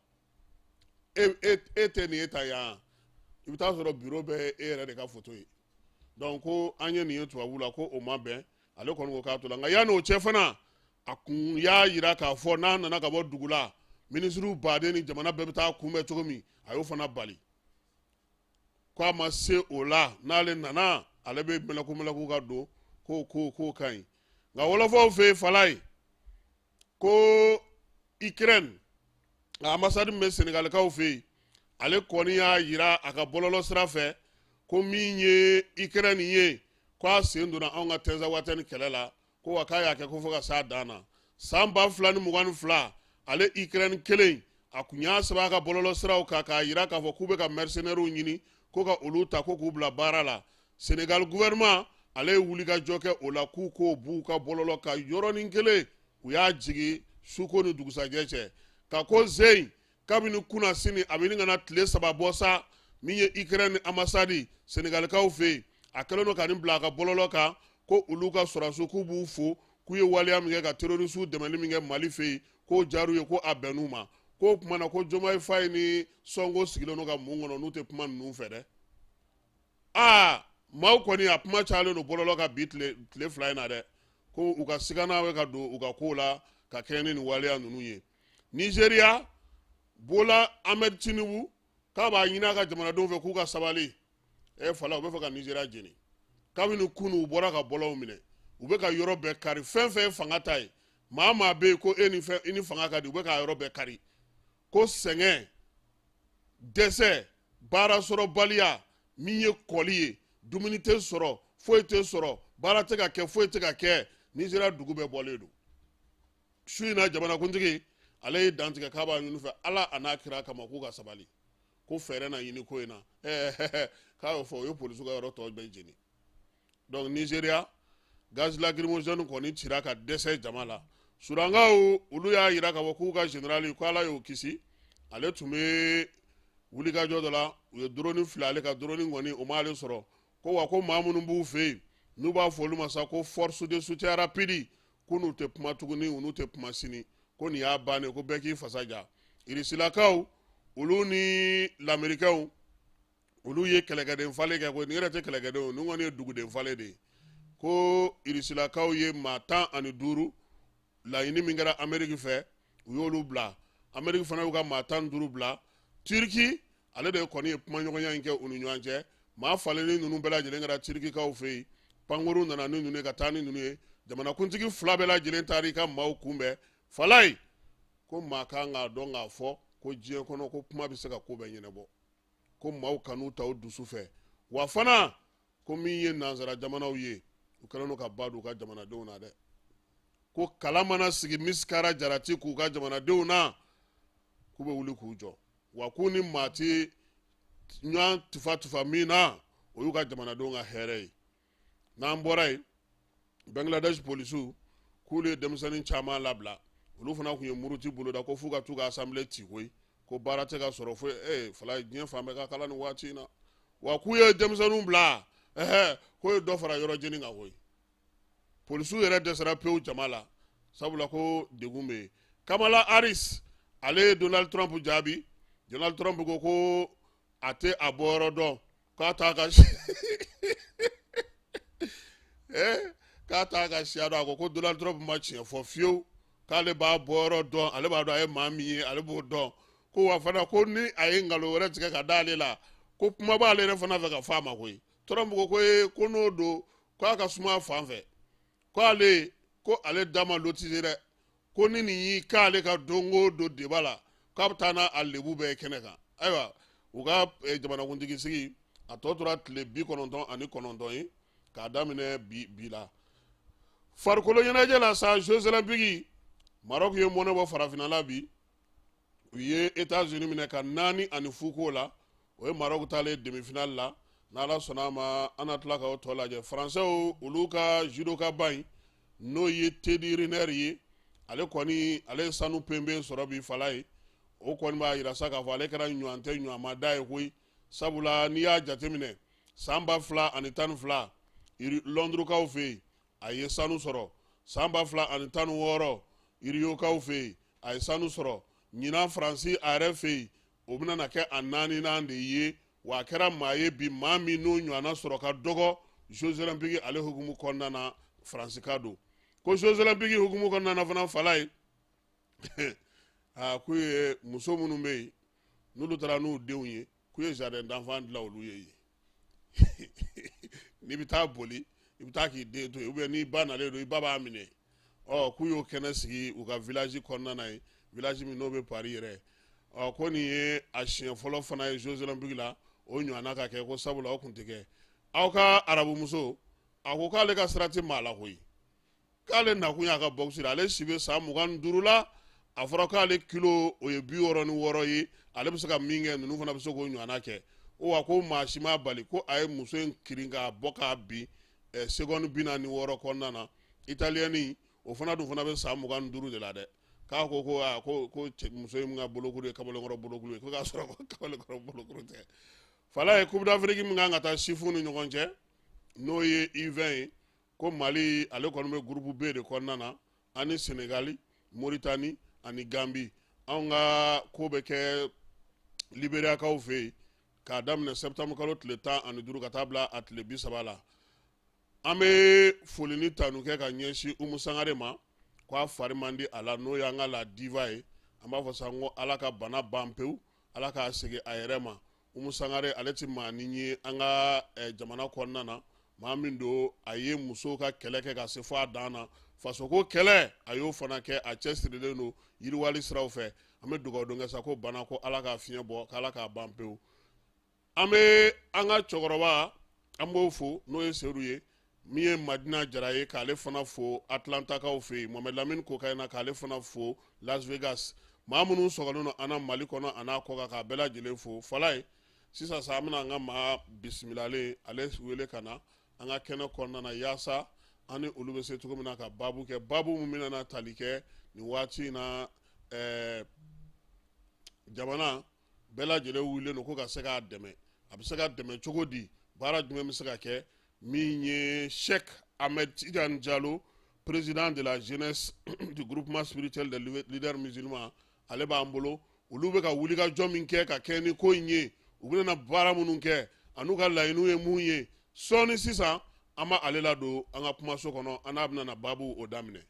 Speaker 1: e tɛ nin ye ta yan, i bɛ taa sɔrɔ biro bɛɛ e yɛrɛ de ka foto ye. Donc ko an ye nin ye tubabu la, ko o ma bɛn. Ale kɔni ko k'a to la. Nka yanni o cɛ fana, a kun y'a yira k'a fɔ n'a nana ka bɔ dugu la, minisiriw baden ni jamana bɛɛ bɛ taa kunbɛn cogo min, a y'o fana bali. Ko a ma se o la, n'ale nana, ale bɛ mɛlɛku mɛlɛku ka don, ko ka ɲi. Nka wɔlɔfɔw fɛ yen, Falaye, ko Ukraine a ambassade min bɛ Senegalikaw fɛ yen, ale kɔni y'a yira a ka bɔlɔlɔ sira fɛ ko min ye Ukraine ye, ko a sen donna anw ka Tinzawatɛni kɛlɛ la, ko wa k'a y'a kɛ ko fo ka s'a dan na. San 2022, ale Ukraine kelen, a kun y'a sɛbɛn a ka bɔlɔlɔ siraw kan k'a yira k'a fɔ k'u bɛ ka mercenaires ɲini, ko ka olu ta, ko k'u bila baara la. Senegal gouvernement, ale ye wulikajɔ kɛ o la, k'u k'o b'u ka bɔlɔlɔ kan yɔrɔnin kelen. U y'a jigin suko ni dugusajɛ cɛ ka ko zen kabini kunna sini, a bɛ ɲini ka na tile 3 bɔ sa. Min ye Ukraine ni ambassade Senegalikaw fɛ yen, a kɛlen don ka nin bila a ka bɔlɔlɔ kan, ko olu ka sɔrɔdasiw, k'u b'u fo, k'u ye waleya min kɛ ka terrorisiw dɛmɛli min kɛ Mali fɛ yen, k'o diyar'u ye, ko a bɛnn'u ma. K'o tuma na ko Diomaye Faye ni Sonko sigilen don ka mun kɔnɔ n'u tɛ kuma ninnu fɛ dɛ. Aa, maaw kɔni, a kuma cayalen don bɔlɔlɔ kan bi tile 2 in na dɛ, ko u ka sigana bɛ ka don u ka kow la ka kɛɲɛ ni nin waleya ninnu ye. Nigeria, Bola Ahmed Tinubu k'a b'a ɲini a ka jamanadenw fɛ k'u ka sabali. Fala, u bɛ fɛ ka Nigeria jeni. Kabini kunu, u bɔra ka bɔlɔw minɛ, u bɛ ka yɔrɔ bɛɛ kari. Fɛn fɛn ye fanga ta ye, maa maa bɛ yen ko e ni fɛn, i ni fanga ka di, u bɛ k'a yɔrɔ bɛɛ kari. Ko sɛgɛn, dɛsɛ, baara sɔrɔbaliya, min ye kɔli ye, dumuni tɛ sɔrɔ, foyi tɛ sɔrɔ, baara tɛ ka kɛ, foyi tɛ ka kɛ. Nigeria dugu bɛɛ bɔlen don. Su in na, jamanakuntigi ale ye dantigɛ k'a b'a ɲini fɛ Ala a n'a kira kama k'u ka sabali, ko fɛɛrɛ na ɲini ko in na. K'a y'o fɔ, o ye polisiw ka yɔrɔ tɔ bɛɛ jeni. Donc Nigeria, gaz lacrymogène kɔni cira ka dɛsɛ jama la. Sudankaw, olu y'a yira k'a fɔ k'u ka général, ko Ala y'o kisi. Ale tun bɛ wulikajɔ dɔ la, u ye drone fili ale ka, drone kɔni o m'ale sɔrɔ. Ko wa ko maa minnu b'u fɛ yen, n'u b'a fɔ olu ma sa ko force de soutien rapide, ko n'u tɛ kuma tuguni, u n'u tɛ kuma sini, ko nin y'a bannen, ko bɛɛ k'i fasa ja. Irisilakaw, olu ni lamerikɛnw, olu ye kɛlɛkɛden falen kɛ. Ko nin yɛrɛ tɛ kɛlɛkɛdenw ye, nin kɔni ye duguden falen de ye. Ko irisilakaw ye maa 15 laɲini min kɛra Ameriki fɛ, u y'olu bila. Ameriki fana y'u ka maa 15 bila. Turki, ale de kɔni ye kumaɲɔgɔnya in kɛ u ni ɲɔgɔn cɛ. Maa falenni ninnu bɛɛ lajɛlen kɛra Turkikaw fɛ yen. Pankuru nana ni ninnu ye ka taa ni ninnu ye. Jamanakuntigi fila bɛɛ lajɛlen taara i ka maaw kunbɛn. Falaye, ko maa kan k'a dɔn k'a fɔ ko diɲɛ kɔnɔ, ko kuma bɛ se ka ko bɛɛ ɲɛnabɔ, ko maaw kan'u ta u dusu fɛ. Wa fana, ko min ye nansara jamanaw ye, u kɛlen don ka ba don u ka jamanadenw na dɛ. Ko kala mana sigi misikara jarati k'u ka jamanadenw na, k'u bɛ wuli k'u jɔ. Wa k'u ni maa tɛ ɲɔgɔn tufa tufa min na, o y'u ka jamanadenw ka hɛrɛ ye. N'an bɔra yen, Bangladesh polisiw k'olu ye denmisɛnnin caman labila. Olu fana tun ye muruti boloda ko f'u ka t'u ka assemblée ci koyi, ko baara tɛ ka sɔrɔ foyi. Fala, diɲɛ fan bɛɛ ka kala nin waati in na. Wa k'u ye denmisɛnninw bila, k'o ye dɔ fara yɔrɔ jeni kan koyi. Polisiw yɛrɛ dɛsɛra pewu jama la, sabula ko degun bɛ yen. Kamala Harris, ale ye Donald Trump jaabi. Donald Trump ko ko a tɛ a bɔyɔrɔ dɔn, k'a t'a ka k'a t'a ka siya dɔn. A ko ko Donald Trump ma tiɲɛ fɔ fiyewu, k'ale b'a bɔyɔrɔ dɔn, ale b'a dɔn a ye maa min ye, ale b'o dɔn. Ko wa fana, ko ni a ye nkalon wɛrɛ tigɛ ka d'ale la, ko kuma b'ale yɛrɛ fana fɛ ka fɔ a ma koyi. Trump ko ko ee, ko n'o don, k'a ka suma fan fɛ, ko ale ko ale da ma lotise dɛ, ko ni nin y'i k'ale ka don o don débat la, k'a bɛ taa n'a lebu bɛɛ ye kɛnɛ kan. Ayiwa, u ka jamanakuntigi sigi a tɔ tora tile 99 ye k'a daminɛ bi bi la. Farikolo ɲɛnajɛ la sa, Jeux olympiques, Maroc ye mɔnɛ bɔ farafinna la bi. U ye États-Unis minɛ ka 4-0 k'o la. O ye Maroc taalen demi-finale la. N'Ala sɔnna a ma, an na tila k'o tɔ lajɛ. Français, olu ka judoka ba in, n'o ye Teddy Riner ye, ale kɔni, ale ye sanu penpen sɔrɔ bi. Fala ye, O kɔni b'a yira sa k'a fɔ ale kɛra ɲɔgɔn tɛ ɲɔgɔn ma da ye koyi, sabula n'i y'a jateminɛ san 2012 Lɔndurukaw fɛ yen, a ye sanu sɔrɔ. San 2016 Riyokaw fɛ yen, a ye sanu sɔrɔ. Ɲinan Faransi a yɛrɛ fɛ yen, o bɛna na kɛ a naaninan de ye. Wa a kɛra maa ye bi, maa min n'o ɲɔgɔnna sɔrɔ ka dɔgɔ Jeux olympiques ale hukumu kɔnɔna na, Faransika don. Ko Jeux olympiques hukumu kɔnɔna na fana, Falaye, aa, k'u ye muso minnu bɛ yen n'olu taara n'u denw ye, k'u ye jardin d'enfant dilan olu ye yen. N'i bɛ taa boli, i bɛ taa k'i den to yen, ou bien n'i ba nalen don, i ba b'a minɛ. Ɔ, k'u y'o kɛnɛ sigi u ka village kɔnɔna na yen, village min n'o bɛ Paris yɛrɛ. Ɔ, ko nin ye a siɲɛ fɔlɔ fana ye Jeux olympiques la o ɲɔgɔnna ka kɛ, ko sabula o tun tɛ kɛ. Aw ka arabumuso, a ko k'ale ka sira tɛ maa la koyi, k'ale nakun y'a ka boxe la. Ale si bɛ san 25 la, a fɔra k'ale kilo o ye 66 ye, ale bɛ se ka min kɛ, ninnu fana bɛ se k'o ɲɔgɔnna kɛ. O wa, ko maa si m'a bali ko a ye muso in kirin k'a bɔ k'a bin seconde 46 kɔnɔna na. Italiyɛni o fana dun fana bɛ san 25 de la dɛ. K'a ko ko aa, ko muso in ka bolokuru ye kamalenkɔrɔ bolokuru ye, ko k'a sɔrɔ ko kamalenkɔrɔ bolokuru tɛ. Falaye, Coupe d'Afrique min kan ka taa sifinw ni ɲɔgɔn cɛ, n'o ye U20 ye, ko Mali ale kɔni bɛ groupe B de kɔnɔna na, ani Senegali, Moritani ani Gambi. Anw ka ko bɛ kɛ Liberiyakaw fɛ yen k'a daminɛ septembre kalo tile 15 ka taa bila a tile 30 la. An bɛ foli ni tanu kɛ ka ɲɛsin Umu Sangare ma, ko a fari man di a la, n'o y'an ka la diva ye. An b'a fɔ sa ko Ala ka bana ban pewu, Ala k'a segin a yɛrɛ ma. Umu Sangare ale tɛ maanin ye an ka jamana kɔnɔna na, maa min don, a ye musow ka kɛlɛ kɛ ka se fo a dan na. Fasoko kɛlɛ, a y'o fana kɛ, a cɛsirilen don yiriwali siraw fɛ. An bɛ dugawu don kɛ sa ko bana, ko Ala k'a fiɲɛ bɔ, k'Ala k'a ban pewu. An bɛ an ka cɛkɔrɔba, an b'o fo, n'o ye Seyidu ye, min ye Madina Jara ye, k'ale fana fo Atlantakaw fɛ yen, Mohamed Lamine Kokayina, k'ale fana fo Las Vegas. Maa minnu sɔgɔlen don an na Mali kɔnɔ a n'a kɔ kan, k'a bɛɛ lajɛlen fo. Falaye, sisan sa, an bɛna an ka maa bisimilalen ale wele ka na an ka kɛnɛ kɔnɔna na, yaasa an ni olu bɛ se cogo min na ka baabu kɛ, baabu min bɛna na tali kɛ nin waati in na. Jamana bɛɛ lajɛlen wulilen don ko ka se k'a dɛmɛ. A bɛ se ka dɛmɛ cogo di? Baara jumɛn bɛ se ka kɛ? Min ye Cheikh Ahmed Tidiane Diallo, président de la jeunesse du groupement spirituel des leaders musulmans, ale b'an bolo. Olu bɛ ka wulikajɔ min kɛ ka kɛ ni ko in ye, u bɛna baara minnu kɛ, an'u ka laɲiniw ye mun ye, sɔɔni sisan an b'ale ladon an ka kumaso kɔnɔ, an n'a bɛna na baabu o daminɛ.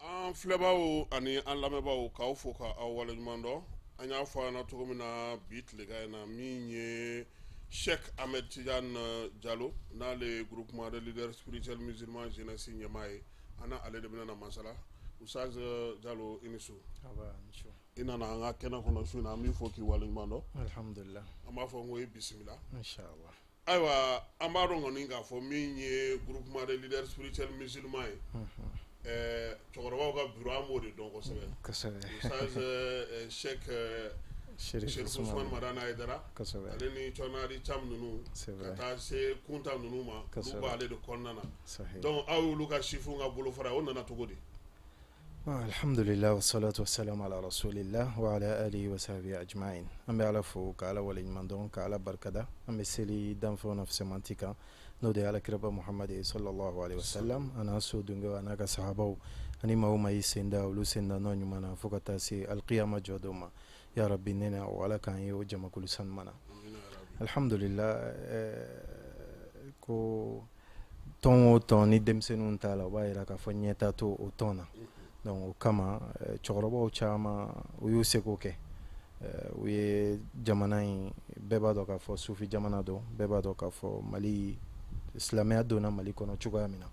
Speaker 1: An filɛbaaw ani an lamɛnbaaw, k'aw fo ka aw waleɲuman dɔn. An y'a fɔ an na cogo min na bi tilegan in na, min ye Cheikh Ahmed Tidiane Diallo, n'ale ye groupement de leaders spirituels musulmans jeunesse ɲɛmaa ye, an n'ale de bɛna na masala. Ustaz Diallo, i ni su. I nana an ka kɛnɛ kɔnɔ su in na, an b'i fo k'i waleɲuman dɔn.
Speaker 2: Alhamdulillah.
Speaker 1: An b'a fɔ n ko i bisimila.
Speaker 2: Inshallah.
Speaker 1: Ayiwa, an b'a dɔn kɔni k'a fɔ min ye groupement de leaders spirituels musulmans ye, cɛkɔrɔbaw ka bureau, an b'o de dɔn kosɛbɛ. Ustaz Cheikh Chérif Ousmane Madani Haidara, ale ni Cɔnari Cam ninnu, ka taa se Kunta ninnu ma, olu b'ale de kɔnɔna na. Donc aw y'olu ka sifinw ka bolofara, o nana cogo di?
Speaker 2: Alhamdulillah, wassalatu wassalamu ala rasulillah wa ala alihi wa sahbihi ajma'in. An bɛ Ala fo ka Ala waleɲuman dɔn, ka Ala barikada. An bɛ seli danfɛnw na fisamanti kan, n'o de ye Alakiraba Muhamad ye sallallahu alaihi wasallam, a n'a so dunkew, a n'a ka sahabaw, ani maa o maa y'i sen da olu sen da nɔ ɲuman na fo ka taa se alkiyama jɔ don ma. Ya Rabbi, ne ni aw, Ala k'an ye o jamakulu sanuman na. Alhamdulillah, ko tɔn o tɔn ni denmisɛnninw t'a la, o b'a yira k'a fɔ ɲɛta t'o o tɔn na. Donc o kama cɛkɔrɔbaw caman u y'u seko kɛ. U ye jamana in, bɛɛ b'a dɔn k'a fɔ sufi jamana don, bɛɛ b'a dɔn k'a fɔ Mali silamɛya donna Mali kɔnɔ cogoya min na.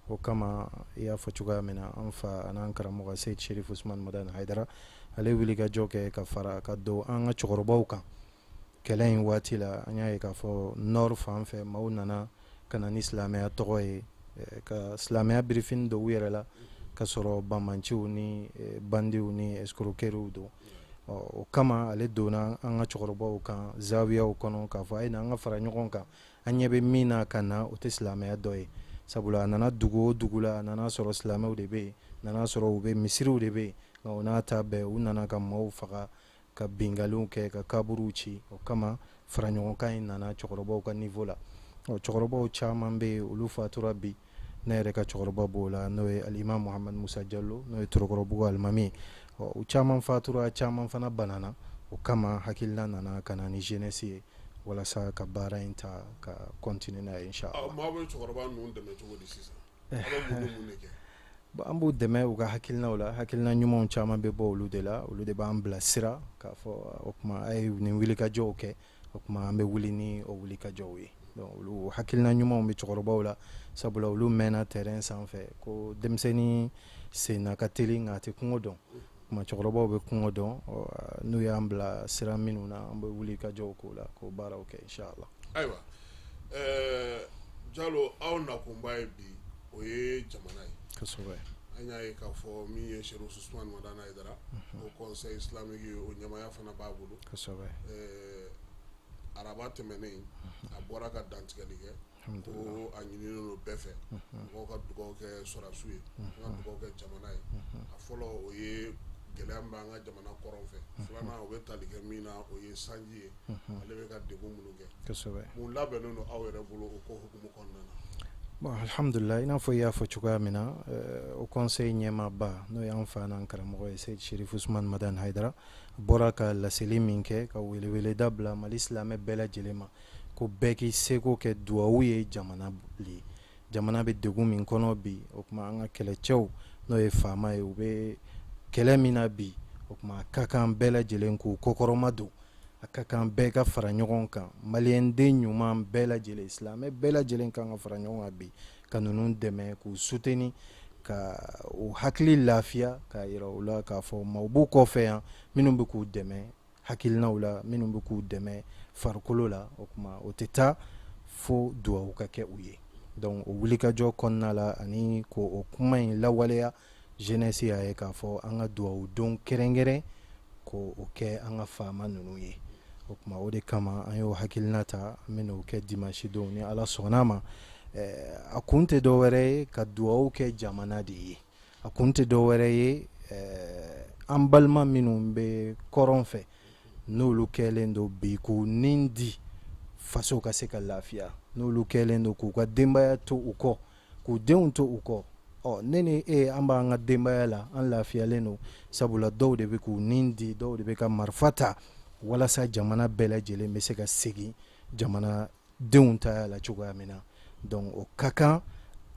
Speaker 2: O kama i y'a fɔ cogoya min na, an fa an'an karamɔgɔ Seyid Sherif Usman Madani Hayidara, ale wuli ka jɔ kɛ ka fara ka don an ka cɛkɔrɔbaw kan kɛlɛ in waati la. An y'a ye k'a fɔ nord fan fɛ, maaw nana ka na ni silamɛya tɔgɔ ye, ka silamɛya birifini don u yɛrɛ la, ka sɔrɔ banbanciw ni bandiw ni escroqueriew don. O kama ale donna an ka cɛkɔrɔbaw kan zawiyaw kɔnɔ k'a fɔ a ye na an ka fara ɲɔgɔn kan, an ɲɛ bɛ min na ka na, o tɛ silamɛya dɔ ye. Sabula a nana dugu o dugu la, a nana sɔrɔ silamɛw de bɛ yen, a nana sɔrɔ u bɛ misiriw de bɛ yen, nka o n'a ta bɛɛ u nana ka maaw faga, ka binkaliw kɛ, ka kaburuw ci. O kama fara ɲɔgɔnkan in nana cɛkɔrɔbaw ka niveau la. Cɛkɔrɔbaw caman bɛ yen, olu fatura bi. Ne yɛrɛ ka cɛkɔrɔba b'o la, n'o ye alimam Muhamad Musa Jalo, n'o ye Torokɔrɔbugu alimami ye. U caman fatura, caman fana banana. O kama hakilina nana ka na ni jeunesse ye walasa ka baara in ta ka continuer n'a ye inshallah.
Speaker 1: Maaw bɛ cɛkɔrɔba ninnu dɛmɛ cogo di sisan? Aw bɛ mun ni mun de kɛ?
Speaker 2: An b'u dɛmɛ u ka hakilinaw la. Hakilina ɲumanw caman bɛ bɔ olu de la, olu de b'an bilasira k'a fɔ o tuma a ye nin wulikajɔw kɛ, o tuma an bɛ wuli ni o wulikajɔw ye. Donc olu hakilina ɲumanw bɛ cɛkɔrɔbaw la, sabula olu mɛnna terrain sanfɛ ko denmisɛnnin senna ka teli nka a tɛ kungo dɔn. Tuma cɛkɔrɔbaw bɛ kungo dɔn, n'u y'an bila sira minnu na, an bɛ wulikajɔw k'o la, k'o baaraw kɛ inshallah.
Speaker 1: Ayiwa, Jalo, aw nakunba ye bi, o ye jamana ye.
Speaker 2: Kosɛbɛ.
Speaker 1: An y'a ye k'a fɔ min ye Chérif Ousmane Madani Hayidara, o conseil islamique, o ɲɛmaaya fana b'a bolo.
Speaker 2: Kosɛbɛ.
Speaker 1: Araba tɛmɛnen, a bɔra ka dantigɛli kɛ ko a ɲininen don bɛɛ fɛ, mɔgɔw ka dugawu kɛ sɔrɔdasiw ye, an ka dugawu kɛ jamana ye. A fɔlɔ, o ye gɛlɛya min b'an ka jamana kɔrɔn fɛ. Filanan, o bɛ tali kɛ min na, o ye sanji ye, ale bɛ ka degun minnu kɛ. Mun labɛnnen don aw yɛrɛ bolo o ko hukumu kɔnɔna na?
Speaker 2: Bon, alhamdulillah, i n'a fɔ i y'a fɔ cogoya min na, o conseil ɲɛmaaba, n'o y'an fa n'an karamɔgɔ ye Seyid Sherif Usman Madani Hayidara, bɔra ka laseli min kɛ, ka weleweleda bila Mali silamɛ bɛɛ lajɛlen ma ko bɛɛ k'i seko kɛ duwawu ye jamana ye. Jamana bɛ degun min kɔnɔ bi, o tuma an ka kɛlɛcɛw, n'o ye faama ye, u bɛ kɛlɛ min na bi, o tuma a ka kan bɛɛ lajɛlen k'u kɔkɔrɔma don, a ka kan bɛɛ ka fara ɲɔgɔn kan. Maliyɛnden ɲuman bɛɛ lajɛlen, silamɛ bɛɛ lajɛlen kan ka fara ɲɔgɔn kan bi ka ninnu dɛmɛ, k'u soutenir, ka u hakili lafiya, k'a yira u la k'a fɔ maaw b'u kɔfɛ yan minnu bɛ k'u dɛmɛ hakilinaw la, minnu bɛ k'u dɛmɛ farikolo la. O tuma o tɛ taa fo duwawu ka kɛ u ye. Donc o wulikajɔ kɔnɔna la ani k'o kuma in lawaleya, jeunesse y'a ye k'a fɔ an ka duwawu don kɛrɛnkɛrɛn k'o kɛ an ka faama ninnu ye. O tuma o de kama an y'o hakilina ta, an bɛn'o kɛ dimanche don ni Ala sɔnna ma. A kun tɛ dɔwɛrɛ ye ka duwawu kɛ jamana de ye. A kun tɛ dɔwɛrɛ ye an balima minnu bɛ kɔrɔn fɛ, n'olu kɛlen don bi k'u nin di faso ka se ka lafiya, n'olu kɛlen don k'u ka denbaya to u kɔ, k'u denw to u kɔ. Ɔ, ne ni e, an b'an ka denbaya la, an lafiyalen don, sabula dɔw de bɛ k'u nin di, dɔw de bɛ ka marifa ta walasa jamana bɛɛ lajɛlen bɛ se ka segin jamana denw ta la cogoya min na. Donc o ka kan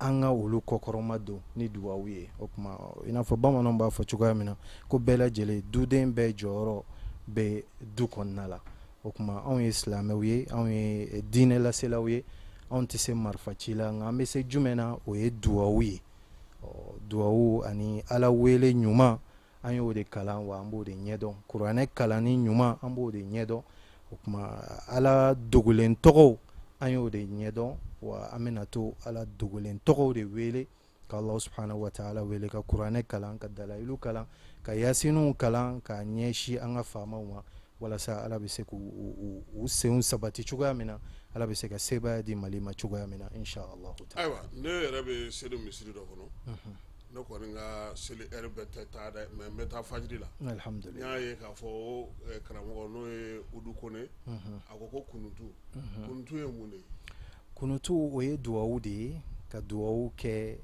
Speaker 2: an ka olu kɔkɔrɔma don ni duwawu ye. O tuma i n'a fɔ bamananw b'a fɔ cogoya min na ko bɛɛ lajɛlen, duden bɛɛ jɔyɔrɔ bɛ du kɔnɔna la. O tuma anw ye silamɛw ye, anw ye diinɛ laselaw ye, anw tɛ se marifa ci la, nka an bɛ se jumɛn na? O ye duwawu ye. Duwawu ani Ala wele ɲuman, an y'o de kalan, wa an b'o de ɲɛdɔn. Kuranɛ kalanni ɲuman, an b'o de ɲɛdɔn. O tuma Ala dogolen tɔgɔw, an y'o de ɲɛdɔn, wa an bɛna to Ala dogolen tɔgɔw de wele, ka Allah subhanahu wa ta'ala wele, ka kuranɛ kalan, ka dalayilu kalan, ka yasininw kalan, ka ɲɛsin an ka faamaw ma, walasa Ala bɛ se k'u u senw sabati cogoya min na, Ala bɛ se ka sebaaya di Mali ma cogoya min na, inshallah.
Speaker 1: Ayiwa, ne yɛrɛ bɛ seli misiri dɔ kɔnɔ. Ne kɔni ka seli heure bɛɛ tɛ taa dɛ, mais n bɛ taa fajiri la.
Speaker 2: Alhamdulillah.
Speaker 1: N y'a ye k'a fɔ o karamɔgɔ n'o ye Udu Kone, a ko ko kunutu. Kunutu ye mun de ye?
Speaker 2: Kunutu, o ye duwawu de ye, ka duwawu kɛ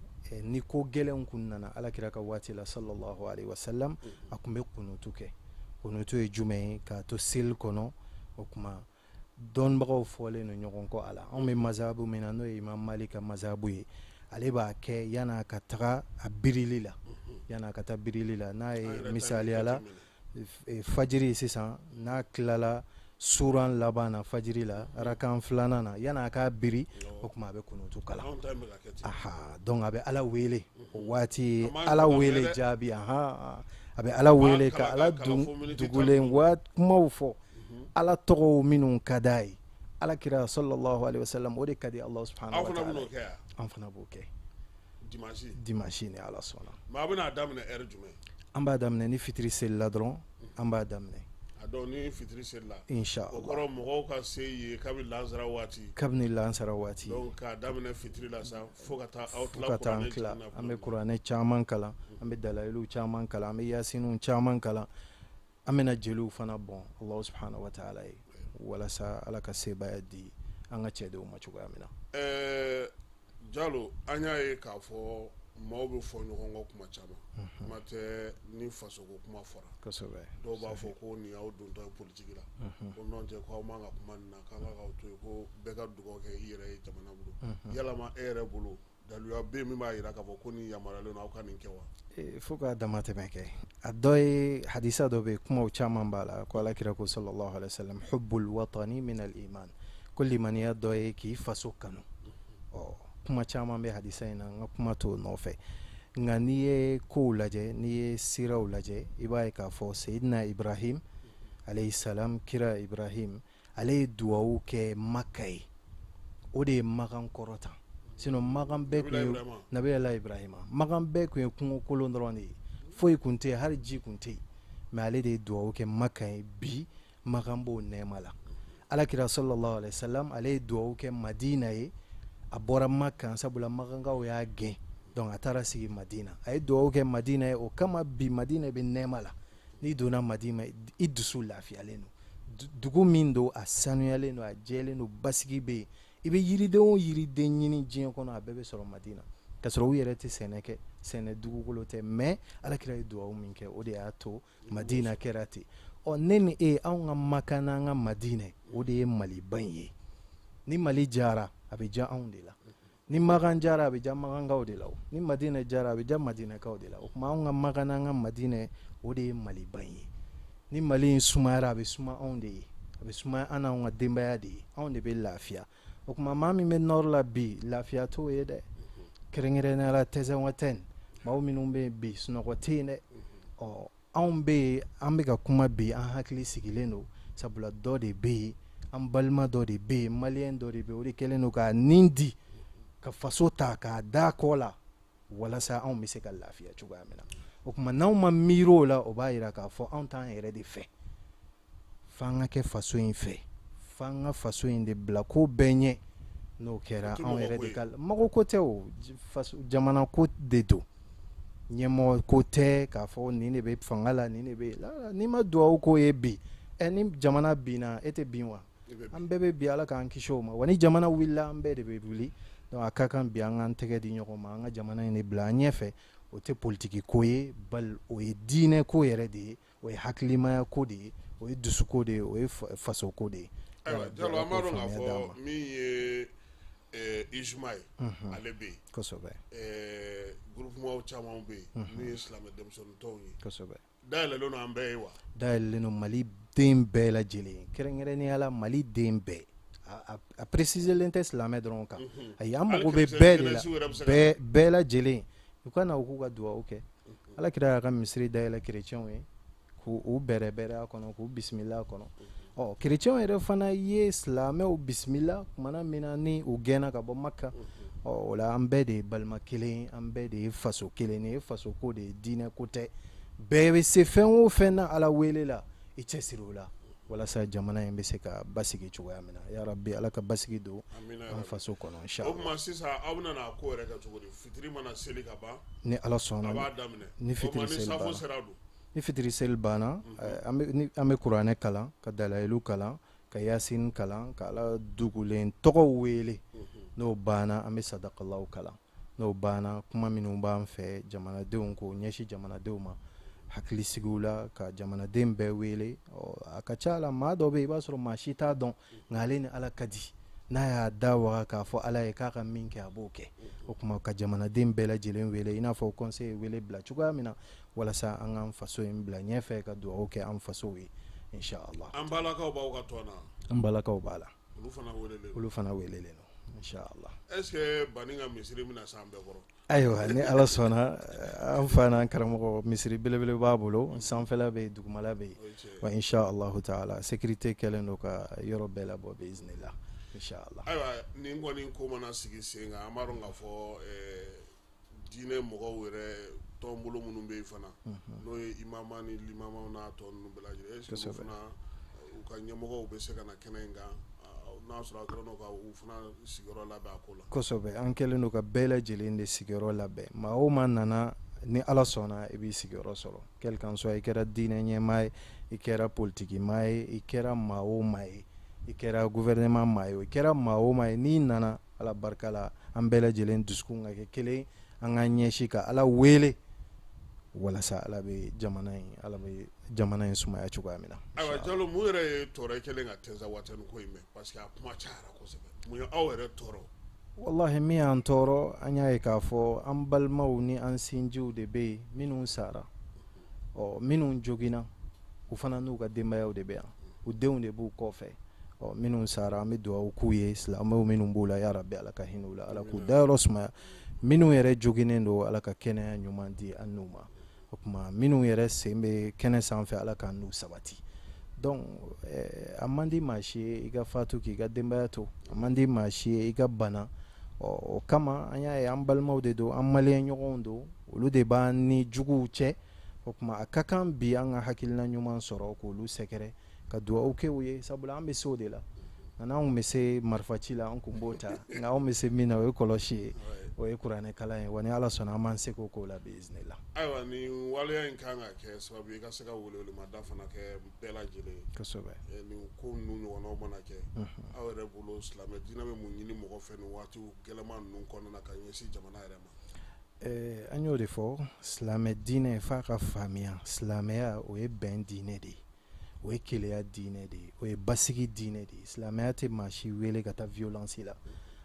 Speaker 2: ni ko gɛlɛnw kun nana. Ala kira ka waati la, sallallahu alaihi wasallam, a kun bɛ kunutu kɛ. Kunutu ye jumɛn ye? K'a to seli kɔnɔ. O kuma, dɔnnibagaw fɔlen don ɲɔgɔn kɔ a la. Anw bɛ mazabu min na, n'o ye Imam Malik ka mazabu ye, ale b'a kɛ yan'a ka taga a birili la, yan'a ka taa birili la. N'a ye misaliya la, fajiri sisan, n'a tilala suran laban na fajiri la, arakan filanan na, yan'a k'a biri, o tuma a bɛ kunutu kalan. Aha, donc a bɛ Ala wele o waati, Ala wele jaabi. Aha, a bɛ Ala wele ka Ala dugulen kumaw fɔ, Ala tɔgɔw minnu ka d'a ye. Ala kira sallallahu alaihi wasallam, o de ka di Allah subhanahu wa ta'ala. An fana b'o kɛ dimanche ni Ala sɔnna.
Speaker 1: Mais a bɛna daminɛ heure jumɛn?
Speaker 2: An b'a daminɛ ni fitiri selila dɔrɔn, an b'a daminɛ.
Speaker 1: A dɔn ni fitiri selila.
Speaker 2: Inshallah.
Speaker 1: O kɔrɔ, mɔgɔw ka se yen kabini lansara waati.
Speaker 2: Kabini lansara waati.
Speaker 1: Donc k'a daminɛ fitiri la sa, fo ka taa aw
Speaker 2: tila. Fo ka taa an tila. An bɛ kuranɛ caman kalan, an bɛ dalayilu caman kalan, an bɛ yasiniw caman kalan, an bɛna jeliw fana bɔn Allah subhanahu wa ta'ala ye, walasa Ala ka sebaaya di an ka cɛdenw ma cogoya min na.
Speaker 1: Jalo, an y'a ye k'a fɔ maaw bɛ fɔ ɲɔgɔn kɔ kuma caman, kuma tɛ ni fasoko kuma fɔra. Dɔw b'a fɔ ko nin y'aw dontɔ ye politiki la, ko n'o tɛ ko aw man ka kuma nin na, k'an ka k'aw to yen, ko bɛɛ ka dugawu kɛ i yɛrɛ ye jamana bolo. Yalama e yɛrɛ bolo, daluya bɛ min b'a jira k'a fɔ ko nin yamaruyalen don aw ka nin kɛ wa?
Speaker 2: Fo k'a dama tɛmɛ kɛ. A dɔ ye hadisa dɔ bɛ yen, kumaw caman b'a la, ko Ala kira ko sallallahu alaihi wasallam: hubbul watani min al iman, ko limaniya dɔ ye k'i faso kanu. Ɔ, kuma caman bɛ hadisa in na, n ka kuma t'o nɔfɛ. Nka n'i ye kow lajɛ, n'i ye siraw lajɛ, i b'a ye k'a fɔ Seyidina Ibrahim alayhi salam, kira Ibrahim, ale ye duwawu kɛ Maka ye, o de ye Makan kɔrɔta. Sinon Makan bɛɛ kun ye, Nabiyala Ibrahima, Makan bɛɛ kun ye kungo kolon dɔrɔn de ye, foyi kun tɛ yen, hali ji kun tɛ yen. Mais ale de ye duwawu kɛ Maka ye, bi Makan b'o nɛɛma la. Alakira sallallahu alaihi wasallam, ale ye duwawu kɛ Madina ye. A bɔra Makan, sabula Makankaw y'a gɛn, donc a taara sigi Madina. A ye duwawu kɛ Madina ye, o kama bi Madina bɛ nɛɛma la. N'i donna Madina, i dusu lafiyalen don. Dugu min don, a sanuyalen don, a jɛlen don, basigi bɛ yen. I bɛ yiriden o yiriden ɲini diɲɛ kɔnɔ, a bɛɛ bɛ sɔrɔ Madina, k'a sɔrɔ u yɛrɛ tɛ sɛnɛ kɛ, sɛnɛ dugukolo tɛ. Mais Alakira ye duwawu min kɛ, o de y'a to Madina kɛra ten. Ɔ, ne ni e, anw ka Makan n'an ka Madinɛ, o de ye Maliba in ye. Ni Mali jara, a bɛ diya anw de la. Ni Makan jara, a bɛ diya Makankaw de la. Ni Madinɛ jara, a bɛ diya Madinɛkaw de la. O tuma, anw ka Makan n'an ka Madinɛ, o de ye Maliba in ye. Ni Mali in sumayara, a bɛ suma anw de ye, a bɛ suma an n'anw ka denbaya de ye, anw de bɛ lafiya. O tuma, maa min bɛ nord la bi, lafiya t'o ye dɛ. Kɛrɛnkɛrɛnnenya la Tɛzɛnwatɛn, maaw minnu bɛ yen bi, sunɔgɔ tɛ yen dɛ. Ɔ, anw bɛ yen, an bɛ ka kuma bi, an hakili sigilen don, sabula dɔ de bɛ yen, an balima dɔ de bɛ yen, maliyɛn dɔ de bɛ yen, o de kɛlen don k'a nin di ka faso ta k'a da kɔ la, walasa anw bɛ se ka lafiya cogoya min na. O tuma, n'anw ma miiri o la, o b'a jira k'a fɔ anw t'an yɛrɛ de fɛ. F'an ka kɛ faso in fɛ, f'an ka faso in de bila ko bɛɛ ɲɛ. N'o kɛra, anw yɛrɛ de ka mago ko tɛ, o faso jamana ko de don, ɲɛmɔgɔ ko tɛ. K'a fɔ nin de bɛ fanga la, nin de bɛ la, n'i ma dugawu k'o ye bi, ɛ, ni jamana binna, e tɛ bin wa? An bɛɛ bɛ bi, Ala k'an kisi o ma. Wa ni jamana wulila, an bɛɛ de bɛ wuli. Donc a ka kan bi an k'an tɛgɛ di ɲɔgɔn ma, an ka jamana in de bila an ɲɛfɛ. O tɛ politiki ko ye, bali o ye diinɛ ko yɛrɛ de ye, o ye hakilimaya ko de ye, o ye dusuko de ye, o ye faso ko de ye.
Speaker 1: Ayiwa Jalo, an b'a dɔn k'a fɔ min ye UJMA ye, ale bɛ yen. Groupement caman bɛ yen min ye silamɛ denmisɛnnin tɔnw ye. Dayɛlɛlen don an bɛɛ ye wa?
Speaker 2: Dayɛlɛlen don Mali den bɛɛ lajɛlen, kɛrɛnkɛrɛnnenya la Mali den bɛɛ. A précisélen tɛ silamɛ dɔrɔn kan, ayi, an mago bɛ bɛɛ de la, bɛɛ lajɛlen. U ka na, u k'u ka dugawu kɛ. Ala kira y'a ka misiri dayɛlɛ kerecɛnw ye, k'u bɛrɛbɛrɛ a kɔnɔ, k'u bisimila a kɔnɔ. Ɔ, kerecɛnw yɛrɛ fana ye silamɛw bisimila kumana min na ni u gɛnna ka bɔ Maka. Ɔ, o la, an bɛɛ de ye balima kelen, an bɛɛ de ye faso kelen ye. Faso ko de ye, diinɛ ko tɛ. Bɛɛ bɛ se fɛn o fɛn na, Ala wele la, i cɛsiri o la. Walasa jamana in bɛ se ka basigi cogoya min na, ya rabi, Ala ka basigi don an faso kɔnɔ,
Speaker 1: inshallah. O tuma sisan, aw bɛna n'a ko yɛrɛ kɛ cogo di? Fitiri mana seli ka ban?
Speaker 2: Ni Ala sɔnna.
Speaker 1: A b'a daminɛ.
Speaker 2: Ni fitiri seli
Speaker 1: banna, sera don.
Speaker 2: Ni fitiri seli banna, an bɛ kuranɛ kalan, ka dalayilu kalan, ka yasin kalan, ka Ala dugulen tɔgɔw wele. N'o banna, an bɛ sadakalaw kalan. N'o banna, kuma minnu b'an fɛ jamanadenw k'o ɲɛsin jamanadenw ma, hakilisigiw la, ka jamanaden bɛɛ wele. A ka ca la, maa dɔ bɛ yen, i b'a sɔrɔ maa si t'a dɔn, nka ale ni Ala ka di. N'a y'a da waga k'a fɔ Ala ye k'a ka min kɛ, a b'o kɛ. O tuma, ka jamanaden bɛɛ lajɛlen wele, i n'a fɔ conseil ye wele bila cogoya min na, walasa an k'an faso in bila ɲɛfɛ, ka dugawu kɛ an fasow ye, inshallah.
Speaker 1: An balakaw b'aw ka tɔn na?
Speaker 2: An balakaw b'a la.
Speaker 1: Olu fana welelen?
Speaker 2: Olu fana welelen don, inshallah.
Speaker 1: Est ce que Bani ka misiri bɛna s'an bɛɛ kɔrɔ?
Speaker 2: Ayiwa, ni Ala sɔnna, an fa n'an karamɔgɔ, misiri belebele b'a bolo, sanfɛla bɛ yen, dugumala bɛ yen. Wa insha Allahu taala, sécurité kɛlen don ka yɔrɔ bɛɛ labɔ, bi iznillah, insha Allah.
Speaker 1: Ayiwa, nin kɔni ko mana sigi sen kan, an b'a dɔn k'a fɔ diinɛ mɔgɔw yɛrɛ tɔnbolo minnu bɛ yen fana, n'o ye imama ni limamaw n'a tɔ ninnu bɛɛ lajɛlen, est ce que fana u ka ɲɛmɔgɔw bɛ se ka na kɛnɛ in kan, n'a sɔrɔ a kɛlen don ka u fana sigiyɔrɔ labɛn a ko la?
Speaker 2: Kosɛbɛ, an kɛlen don ka bɛɛ lajɛlen de sigiyɔrɔ labɛn. Maa o maa nana, ni Ala sɔnna, i b'i sigiyɔrɔ sɔrɔ, quel qu'en soit i kɛra diinɛ ɲɛmaa ye, i kɛra politiki maa ye, i kɛra maa o maa ye, i kɛra gouvernement maa ye, i kɛra maa o maa ye, n'i nana, Ala barika la, an bɛɛ lajɛlen dusukun ka kɛ kelen, an k'an ɲɛsin ka Ala wele, walasa Ala bɛ jamana in sumaya cogoya min na.
Speaker 1: Ayiwa Jalo, mun yɛrɛ ye tɔɔrɔ kɛlen ka Tinzawatɛni ko in mɛn? Parce que a kuma cayara kosɛbɛ. Mun ye aw yɛrɛ tɔɔrɔ?
Speaker 2: Wallahi, min y'an tɔɔrɔ, an y'a ye k'a fɔ an balimaw ni an sinjiw de bɛ yen minnu sara, ɔ minnu joginna, u fana n'u ka denbayaw de bɛ yan, u denw de b'u kɔfɛ. Ɔ minnu sara, an bɛ dugawu k'u ye. Silamɛw minnu b'u la, ya rabi, Ala ka hinɛ u la, Ala k'u dayɔrɔ sumaya. Minnu yɛrɛ joginnen don, Ala ka kɛnɛya ɲuman di an n'u ma. O tuma, minnu yɛrɛ sen bɛ kɛnɛ sanfɛ, Ala k'an n'u sabati. Donc a man di maa si ye i ka fatu k'i ka denbaya to, a man di maa si ye i ka bana. Ɔ o kama, an y'a ye an balimaw de don, an maliyɛn ɲɔgɔnw don, olu de b'an ni juguw cɛ. O tuma, a ka kan bi an ka hakilina ɲuman sɔrɔ k'olu sɛgɛrɛ, ka dugawu kɛ u ye, sabula an bɛ se o de la. Nka n'anw bɛ se marifaci la, an kun b'o ta, nka anw bɛ se min na, o ye kɔlɔsi ye, o ye kuranɛ kalan ye. Wa ni Ala sɔnna, an b'an seko k'o la, bi iznillah.
Speaker 1: Ayiwa, nin waleya in kan ka kɛ sababu ye i ka se ka welewelemada fana kɛ bɛɛ lajɛlen ye. Nin ko ninnu ɲɔgɔnnaw mana kɛ, aw yɛrɛ bolo, silamɛ diinɛ bɛ mun ɲini mɔgɔ fɛ nin waati gɛlɛman ninnu kɔnɔna na ka ɲɛsin jamana yɛrɛ ma?
Speaker 2: An y'o de fɔ, silamɛ diinɛ, f'a ka faamuya, silamɛya, o ye bɛn diinɛ de ye, o ye keleya diinɛ de ye, o ye basigi diinɛ de ye. Silamɛya tɛ maa si wele ka taa violence la.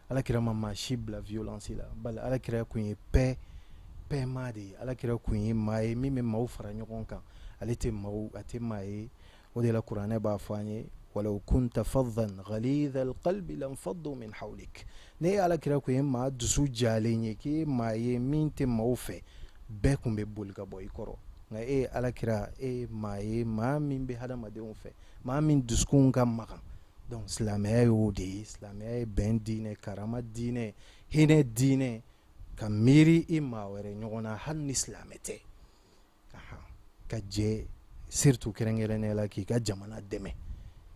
Speaker 2: Alakira ma maa si bila violence la, bali Alakira kun ye paix maa de ye. Alakira kun ye maa ye min bɛ maaw fara ɲɔgɔn kan. Ale tɛ maaw, a tɛ maa ye. O de la, kuranɛ b'a fɔ an ye: "Walaw kunta faddan ghalidha alqalbi lanfaddu min hawlik." Ne ye Alakira kun ye maa dusu jalen ye, k'i ye maa ye min tɛ maaw fɛ, bɛɛ kun bɛ boli ka bɔ i kɔrɔ. Nka e ye Alakira, e ye maa ye, maa min bɛ hadamadenw fɛ, maa min dusukun ka magan. Donc silamɛya y'o de ye. Silamɛya ye bɛn diinɛ, karama diinɛ, hinɛ diinɛ, ka miiri i maa wɛrɛ ɲɔgɔn na, hali ni silamɛ tɛ, ka jɛ, surtout kɛrɛnkɛrɛnnenya la k'i ka jamana dɛmɛ,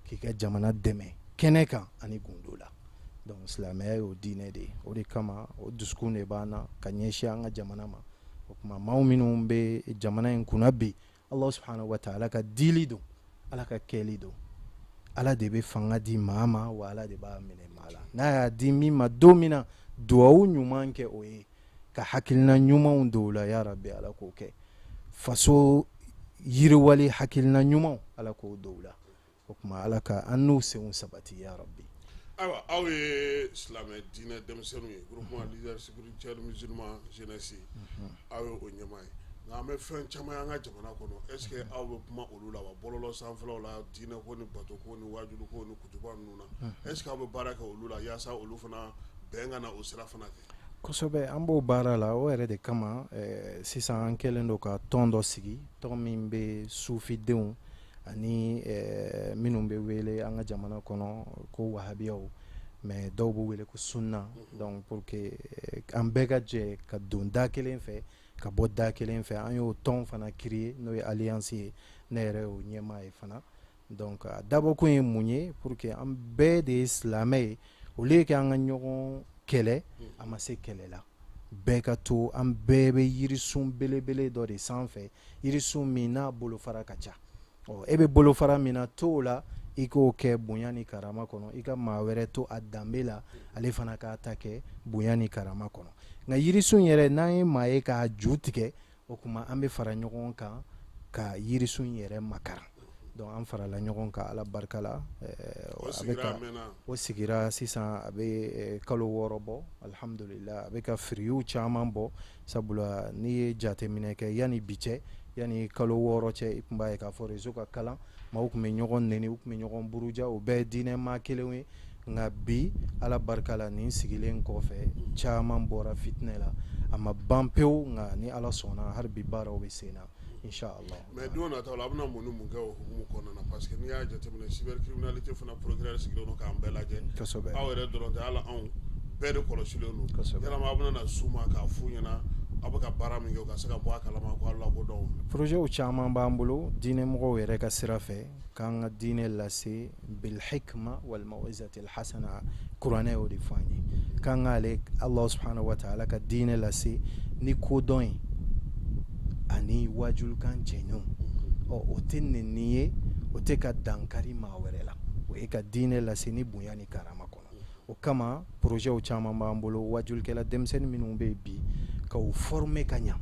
Speaker 2: k'i ka jamana dɛmɛ kɛnɛ kan ani gundo la. Donc silamɛya y'o diinɛ de ye. O de kama, o dusukun de b'an na ka ɲɛsin an ka jamana ma. O tuma, maaw minnu bɛ jamana in kunna bi, Allah subhanahu wa ta'ala ka dili don, Ala ka kɛli don. Ala de bɛ fanga di maa ma, wa Ala de b'a minɛ maa la. N'a y'a di min ma don min na, duwawu ɲuman kɛ o ye, ka hakilina ɲumanw don o la. Ya rabi, Ala k'o kɛ faso yiriwali hakilina ɲumanw, Ala k'o don o la. O tuma, Ala ka an n'u senw sabati, ya rabi.
Speaker 1: Ayiwa, aw ye silamɛ diinɛ denmisɛnninw ye, groupement leader spirituel musulman jeunesse, aw ye o ɲɛmaa ye. Nka an bɛ fɛn caman ye an ka jamana kɔnɔ. Est ce que aw bɛ kuma olu la wa, bɔlɔlɔ sanfɛlaw la, diinɛ ko ni bato ko ni wajulu ko ni kutuba ninnu na? Est ce que aw bɛ baara kɛ olu la, yaasa olu fana bɛn ka na o sira fana kɛ?
Speaker 2: Kosɛbɛ, an b'o baara la. O yɛrɛ de kama sisan, an kɛlen don ka tɔn dɔ sigi, tɔn min bɛ sufidenw ani minnu bɛ wele an ka jamana kɔnɔ ko wahabiyaw, mais dɔw b'u wele ko sunna. Donc pour que an bɛɛ ka jɛ ka don da kelen fɛ, ka bɔ da kelen fɛ, an y'o tɔn fana créer, n'o ye alliance ye. Ne yɛrɛ y'o ɲɛmaa ye fana. Donc a dabɔkun ye mun ye? Pour que an bɛɛ de ye silamɛ ye, au lieu que an ka ɲɔgɔn kɛlɛ, a ma se kɛlɛ la, bɛɛ ka to, an bɛɛ bɛ yirisun belebele dɔ de sanfɛ, yirisun min n'a bolofara ka ca. Ɔ, e bɛ bolofara min na, to o la, i k'o kɛ bonya ni karama kɔnɔ, i ka maa wɛrɛ to a danbe la, ale fana k'a ta kɛ bonya ni karama kɔnɔ. Nka yirisun yɛrɛ, n'an ye maa ye k'a ju tigɛ, o tuma an bɛ fara ɲɔgɔn kan ka yirisun yɛrɛ makaran. Donc an farala ɲɔgɔn kan, Ala barika la, a bɛ ka o sigira sisan, a bɛ kalo 6 bɔ, alhamdulillah, a bɛ ka fruits caman bɔ. Sabula n'i ye jateminɛ kɛ, yanni bi cɛ, yanni kalo 6 cɛ, i tun b'a ye k'a fɔ réseau ka kalan, maaw tun bɛ ɲɔgɔn neni, u tun bɛ ɲɔgɔn buruja, o bɛɛ ye diinɛ maa kelenw ye. Nka bi, Ala barika la, nin sigilen kɔfɛ, caman bɔra fitinɛ la. A ma ban pewu, nka ni Ala sɔnna, hali bi baaraw bɛ sen na, inshallah.
Speaker 1: Mais don nataw la, a bɛna mun ni mun kɛ o hukumu kɔnɔna na? Parce que n'i y'a jateminɛ, cybercriminalité fana, procureur sigilen don k'an bɛɛ lajɛ. Aw yɛrɛ dɔrɔn tɛ, hali anw bɛɛ de kɔlɔsilen don. Yalama aw bɛna na s'u ma k'a f'u ɲɛna aw bɛ ka baara min kɛ, u ka se ka bɔ a kalama ko aw lakodɔn?
Speaker 2: Projet caman b'an bolo diinɛmɔgɔw yɛrɛ ka sira fɛ, k'an ka diinɛ lase bilhikma wal mawizati alhasana. Kuranɛ y'o de fɔ an ye, k'an k'ale Allah subhanahu wa ta'ala ka diinɛ lase ni kodɔn ye ani wajulikan cɛɲɔgɔn. Ɔ, o tɛ nɛni ye, o tɛ ka dankari maa wɛrɛ la, o ye ka diinɛ lase ni bonya ni karama kɔnɔ. O kama projetw caman b'an bolo, wajulikɛla denmisɛnnin minnu bɛ yen bi, ka u former ka ɲa,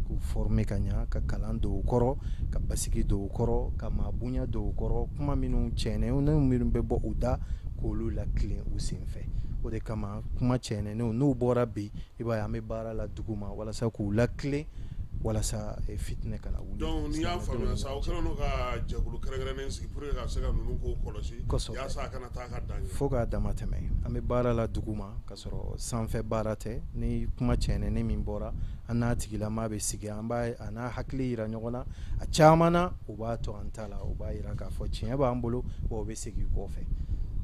Speaker 2: k'u former ka ɲa, ka kalan don u kɔrɔ, ka basigi don u kɔrɔ, ka maa bonya don u kɔrɔ, kuma minnu cɛnenw minnu bɛ bɔ u da, k'olu latilen u senfɛ. O de kama kuma cɛnenw n'u bɔra bi, i b'a ye an bɛ baara la dugu ma walasa k'u latilen, walasa fitinɛ kana wuli.
Speaker 1: Donc n'i y'a faamuya sa, aw kɛlen don ka jɛkulu kɛrɛnkɛrɛnnen sigi pour que ka se ka ninnu ko kɔlɔsi yaasa a kana taa ka dan ye.
Speaker 2: Fo k'a dama tɛmɛ, an bɛ baara la dugu ma ka sɔrɔ sanfɛ baara tɛ. Ni kuma cɛnɛnen min bɔra, an n'a tigilama bɛ sigi, an b'a a n'a hakili yira ɲɔgɔn na. A caman na, u b'a to an ta la, u b'a yira k'a fɔ tiɲɛ b'an bolo, wa u bɛ segin kɔfɛ.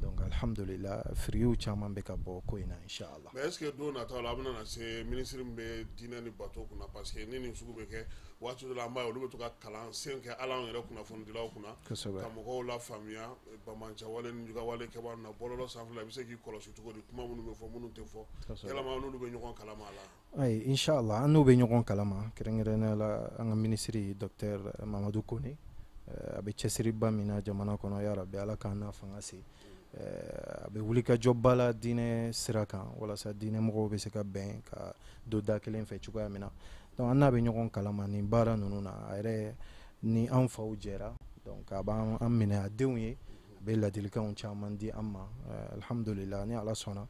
Speaker 2: Donc alhamdulillah, fruits caman bɛ ka bɔ ko in na, inshallah.
Speaker 1: Mais est ce que don nataw la, a bɛna na se ministre min bɛ diinɛ ni bato kunna? Parce que ni nin sugu bɛ kɛ waati dɔ la, an b'a ye olu bɛ to ka kalan sen kɛ hali anw yɛrɛ kunnafonidilaw kunna, ka mɔgɔw la faamuya banbaanciwale ni jugawale kɛbaa na bɔlɔlɔ sanfɛ, i bɛ se k'i kɔlɔsi cogo di, kuma minnu bɛ fɔ, minnu tɛ fɔ, yalama n'olu bɛ ɲɔgɔn kalama a la?
Speaker 2: Ayi, inshallah, an n'u bɛ ɲɔgɔn kalama, kɛrɛnkɛrɛnnenya la an ka minisiri docteur Mamadu Kone, a bɛ cɛsiriba min na jamana kɔnɔ. Ya Rabi, Ala k'an n'a fanga se. A bɛ wulikajɔba la diinɛ sira kan, walasa diinɛ mɔgɔw bɛ se ka bɛn ka don da kelen fɛ cogoya min na. Donc an n'a bɛ ɲɔgɔn kalama nin baara ninnu na. A yɛrɛ ni an faw jɛra, donc a b'an minɛ a denw ye, a bɛ ladilikanw caman di an ma. Alhamdulillah, ni Ala sɔnna,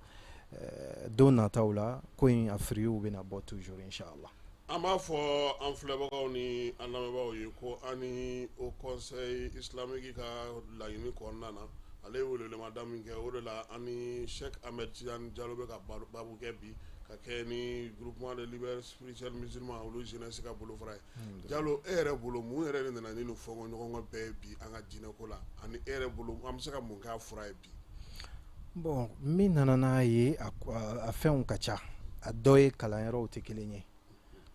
Speaker 2: don nataw la, ko in a fruits bɛna bɔ toujours, inshallah.
Speaker 1: An b'a fɔ an filɛbagaw ni an lamɛnbagaw ye ko an ni Haut Conseil islamique ka laɲini kɔnɔna na, ale ye welewelemada min kɛ, o de la an ni Cheikh Ahmed Tidiane Diallo bɛ ka baabu kɛ bi, ka kɛ ni groupement de leaders spirituels musulmans, olu jeunesse ka bolofara ye. Diallo, e yɛrɛ bolo, mun yɛrɛ de nana ni nin fɔnkɔɲɔgɔnkɔ bɛɛ ye bi an ka diinɛ ko la? Ani e yɛrɛ bolo, an bɛ se ka mun k'a fura ye bi?
Speaker 2: Bon, min nana n'a ye, a fɛnw ka ca. A dɔ ye kalanyɔrɔw tɛ kelen ye.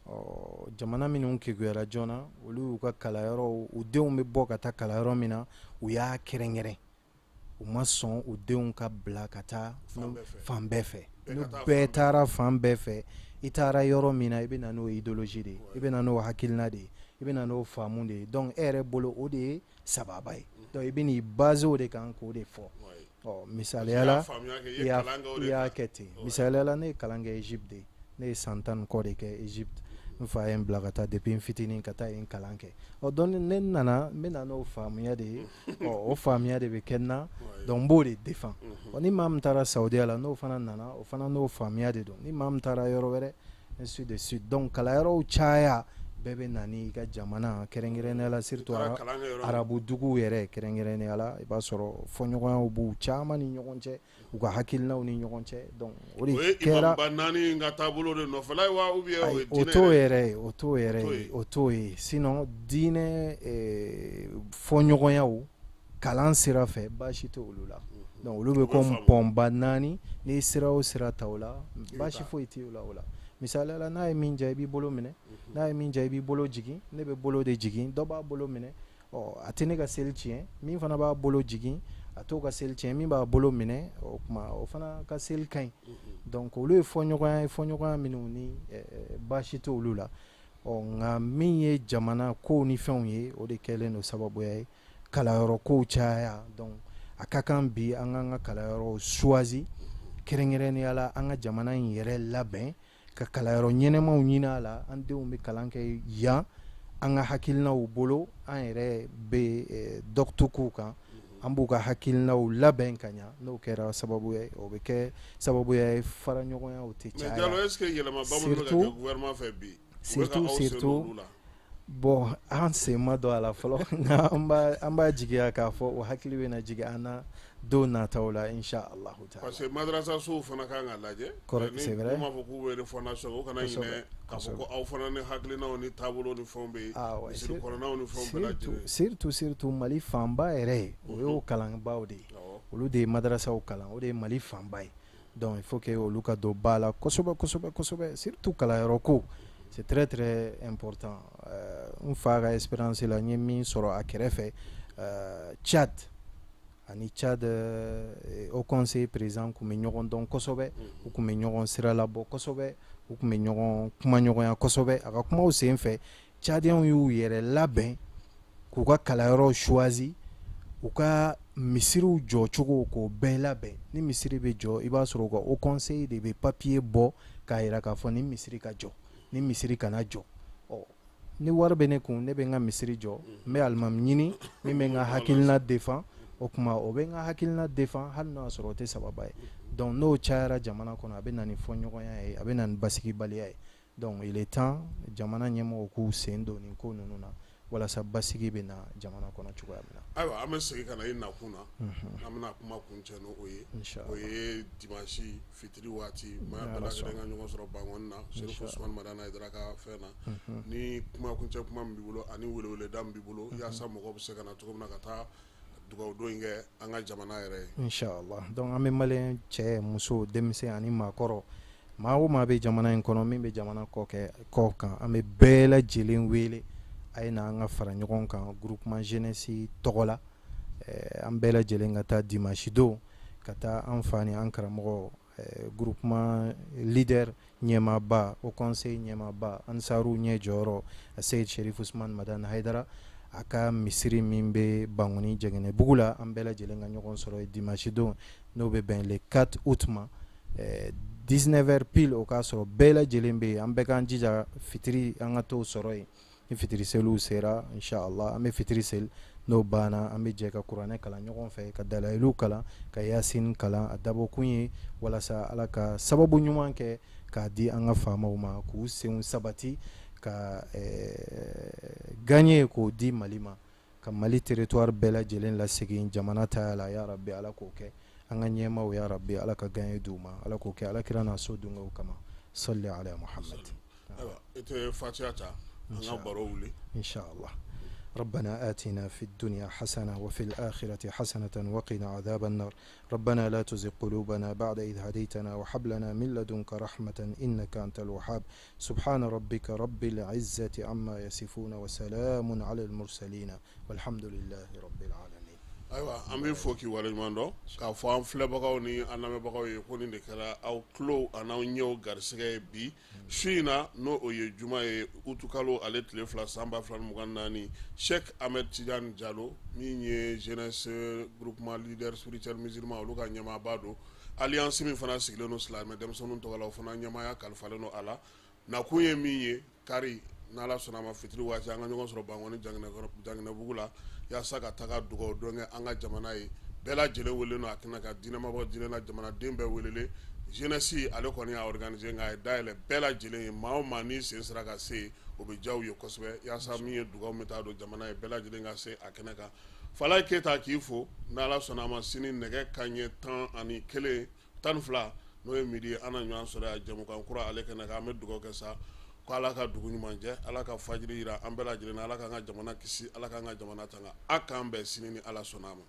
Speaker 2: Ɔ, jamana minnu kekuyara joona, olu y'u ka kalanyɔrɔw, u denw bɛ bɔ ka taa kalanyɔrɔ min na, u y'a kɛrɛnkɛrɛn, u ma sɔn u denw ka bila ka taa fan bɛɛ fɛ. N'u bɛɛ taara fan bɛɛ fɛ, i taara yɔrɔ min na, i bɛ na n'o idéologie de ye, i bɛ na n'o hakilina de ye, i bɛ na n'o faamu de ye. Donc e yɛrɛ bolo, o de ye sababa ye. Donc i bɛ n'i baser o de kan k'o de fɔ. Ɔ, misaliya la, i y'a kɛ ten. Misaliya la, ne ye kalan kɛ Égypte de, ne ye san 10 ni kɔ de kɛ Égypte. N fa ye n bila ka taa depuis n fitinin ka taa yen kalan kɛ. Ɔ, donc ne nana, n bɛ na n'o faamuya de ye. Ɔ, o faamuya de bɛ kɛ n na, donc n b'o de défend. Ɔ, ni maa min taara Saudiya la, n'o fana nana, o fana n'o faamuya de don. Ni maa min taara yɔrɔ wɛrɛ, ainsi de suite. Donc kalanyɔrɔw caya, bɛɛ bɛ na n'i ka jamana, kɛrɛnkɛrɛnnenya la surtout arabu duguw yɛrɛ, kɛrɛnkɛrɛnnenya la, i b'a sɔrɔ fɔɲɔgɔnyaw b'u caman ni ɲɔgɔn cɛ, u ka hakilinaw ni ɲɔgɔn cɛ. Donc o de kɛra.
Speaker 1: O ye naani ka taabolo de nɔfɛla ye wa, ou bien o ye
Speaker 2: O t'o yɛrɛ ye, o t'o yɛrɛ ye, o t'o ye. Sinon diinɛ fɔɲɔgɔnyaw kalan sira fɛ, baasi tɛ olu la. Donc olu bɛ komi pɔnba naani, n'i ye sira o sira ta o la, baasi foyi tɛ o la. O la, misaliya la, n'a ye min diya, i b'i bolo minɛ, n'a ye min diya, i b'i bolo jigin. Ne bɛ bolo de jigin, dɔ b'a bolo minɛ. Ɔ, a tɛ ne ka seli tiɲɛ. Min fana b'a bolo jigin, a t'o ka seli tiɲɛ. Min b'a bolo minɛ, o tuma o fana ka seli ka ɲi. Donc olu ye fɔɲɔgɔnya ye, fɔɲɔgɔnya minnu ni baasi tɛ olu la. Ɔ, nka min ye jamana kow ni fɛnw ye, o de kɛlen don sababuya ye kalanyɔrɔ kow caya. Donc a ka kan bi an k'an ka kalanyɔrɔw choisi, kɛrɛnkɛrɛnnenya la an ka jamana in yɛrɛ labɛn ka kalanyɔrɔ ɲɛnɛmaw ɲini a la. An denw bɛ kalan kɛ yan, an ka hakilinaw bolo, an yɛrɛ bɛ dɔgɔtu k'u kan, an b'u ka hakilinaw labɛn ka ɲa. N'o kɛra sababu ye, o bɛ kɛ sababuya ye fara ɲɔgɔnyaw tɛ
Speaker 1: caya. Mais Jalo, est ce que yɛlɛmaba minnu bɛ ka kɛ gouvernement fɛ bi,
Speaker 2: surtout bon, an sen ma don a la fɔlɔ, nka an b'a jigiya k'a fɔ o hakili bɛna jigin an na don nataw la, insha Allahu taala.
Speaker 1: Parce que madrasasow fana kan ka lajɛ.
Speaker 2: Correct, c'est vrai.
Speaker 1: Ni m'a fɔ k'u bɛ refondation, o kana ɲinɛ k'a fɔ ko aw fana ni hakilinaw ni taabolo ni fɛnw bɛ yen.
Speaker 2: Ah ouais,
Speaker 1: misiri kɔnɔnaw ni fɛnw bɛɛ lajɛlen.
Speaker 2: Surtout Mali fanba yɛrɛ ye, o y'o kalanbaw de ye. Olu de ye madrasaw kalan, o de ye Mali fanba ye. Donc il faut que olu ka don ba la kosɛbɛ kosɛbɛ kosɛbɛ, surtout kalanyɔrɔ ko. C'est très très important. N fa ka expérience la, n ye min sɔrɔ a kɛrɛfɛ, Tchad ani Tchad Haut Conseil président tun bɛ ɲɔgɔn dɔn kosɛbɛ, u tun bɛ ɲɔgɔn sira labɔ kosɛbɛ, u tun bɛ ɲɔgɔn kumaɲɔgɔnya kosɛbɛ. A ka kumaw sen fɛ, Tchadiens y'u yɛrɛ labɛn k'u ka kalanyɔrɔ choisi, u ka misiriw jɔcogo k'o bɛɛ labɛn. Ni misiri bɛ jɔ, i b'a sɔrɔ u ka Haut Conseil de bɛ papier bɔ k'a jira k'a fɔ ni misiri ka jɔ, ni misiri kana jɔ. Ɔ, ni wari bɛ ne kun, ne bɛ n ka misiri jɔ, n bɛ alimami ɲini min bɛ n ka hakilina défend. O tuma o bɛ n ka hakilina défend, hali n'o y'a sɔrɔ o tɛ sababa ye. Donc n'o cayara jamana kɔnɔ, a bɛ na ni fɔɲɔgɔnya ye, a bɛ na ni basigibaliya ye. Donc il est temps jamana ɲɛmɔgɔw k'u sen don nin ko ninnu na walasa basigi bɛ na jamana kɔnɔ cogoya min na.
Speaker 1: Ayiwa, an bɛ segin ka na i nakun na, an bɛna kuma kuncɛ n'o ye. O ye dimanche fitiri waati, maa bɛɛ lajɛlen ka ɲɔgɔn sɔrɔ Bankɔni na, Serifu Usumani Madani Hayidara ka fɛn na. Ni kuma kuncɛ kuma min b'i bolo ani weleweleda min b'i bolo, yaasa mɔgɔw bɛ se ka na cogo min na ka taa dugawu don in kɛ an ka jamana yɛrɛ ye.
Speaker 2: Inshallah. Donc an bɛ malien cɛ, muso, denmisɛn ani maakɔrɔ, maa o maa bɛ jamana in kɔnɔ, min bɛ jamana kɔ kan, an bɛ bɛɛ lajɛlen wele, a ye na an ka fara ɲɔgɔn kan groupement jeunesse tɔgɔ la. An bɛɛ lajɛlen ka taa dimanche don ka taa an fa ni an karamɔgɔ, groupement leader ɲɛmaaba, Haut Conseil ɲɛmaaba, Ansaru ɲɛ jɔyɔrɔ, Seyid Sherif Usman Madani Hayidara, a ka misiri min bɛ Bankɔni Jɛgɛnɛbugu la. An bɛɛ lajɛlen ka ɲɔgɔn sɔrɔ yen dimanche don, n'o bɛ bɛn le 4 août ma, 19h pile, o k'a sɔrɔ bɛɛ lajɛlen bɛ yen. An bɛɛ k'an jija fitiri an ka t'o sɔrɔ yen. Ni fitiri seliw sera, inshallah, an bɛ fitiri seli. N'o banna, an bɛ jɛ ka kuranɛ kalan ɲɔgɔn fɛ, ka dalayilu kalan, ka yasin kalan. A dabɔkun ye walasa Ala ka sababu ɲuman kɛ k'a di an ka faamaw ma, k'u senw sabati ka gagner k'o di Mali ma, ka Mali territoire bɛɛ lajɛlen lasegin jamana taya la. Ya Rabbi, Ala k'o kɛ. An ka ɲɛmaaw, ya Rabbi, Ala ka gagner d'u ma, Ala k'o kɛ Ala kira n'a so dungew kama. Salli ala Muhammad.
Speaker 1: Ayiwa, e tɛ Fatiha ta, an ka baro wuli.
Speaker 2: Inshallah. ربنا آتنا في الدنيا حسنة وفي الآخرة حسنة وقنا عذاب النار. ربنا لا تزغ قلوبنا بعد إذ هديتنا وهب لنا من لدنك رحمة إنك أنت الوهاب. سبحان ربك رب العزة عما يصفون وسلام على المرسلين والحمد لله رب العالمين.
Speaker 1: Ayiwa, an bɛ fɔ k'i waleɲuman dɔn k'a fɔ an filɛbagaw ni an lamɛnbagaw ye ko nin de kɛra aw tulo an'aw ɲɛw garisɛgɛ ye bi su in na, n'o o ye juma ye, utukalo ale tile 2, san 2024. Cheikh Ahmed Tidiane Diallo, min ye jeunesse groupement leader spirituel musulman olu ka ɲɛmaaba don, alliance min fana sigilen don silamɛ denmisɛnninw tɔgɔ la, o fana ɲɛmaaya kalifalen don a la. Nakun ye min ye, kari n'Ala sɔnna a ma, fitiri waati, an ka ɲɔgɔn sɔrɔ Bankɔni Janginɛbugu la yaasa ka taga dugawu don kɛ an ka jamana ye. Bɛɛ lajɛlen welelen don a kɛnɛ kan, diinɛmabɔ, diinɛ jamanaden bɛɛ welelen. Jeunesse ale kɔni y'a organiser, nka a ye dayɛlɛ bɛɛ lajɛlen ye. Maa o maa n'i sen sera ka se, o bɛ diya u ye kosɛbɛ, yaasa min ye dugawu min taa don jamana ye, bɛɛ lajɛlen ka se a kɛnɛ kan. Falaye Keyita k'i fo. N'Ala sɔnna a ma, sini nɛgɛ kanɲɛ 11, 12, n'o ye midi ye, an na ɲɔgɔn sɔrɔ yan jɛmukan kura ale kɛnɛ kan. An bɛ dugawu kɛ sa ko Ala ka dugu ɲuman jɛ, Ala ka fajiri yira an bɛɛ lajɛlen na, Ala k'an ka jamana kisi, Ala k'an ka jamana tanga. A k'an bɛn sini ni Ala sɔnna a ma.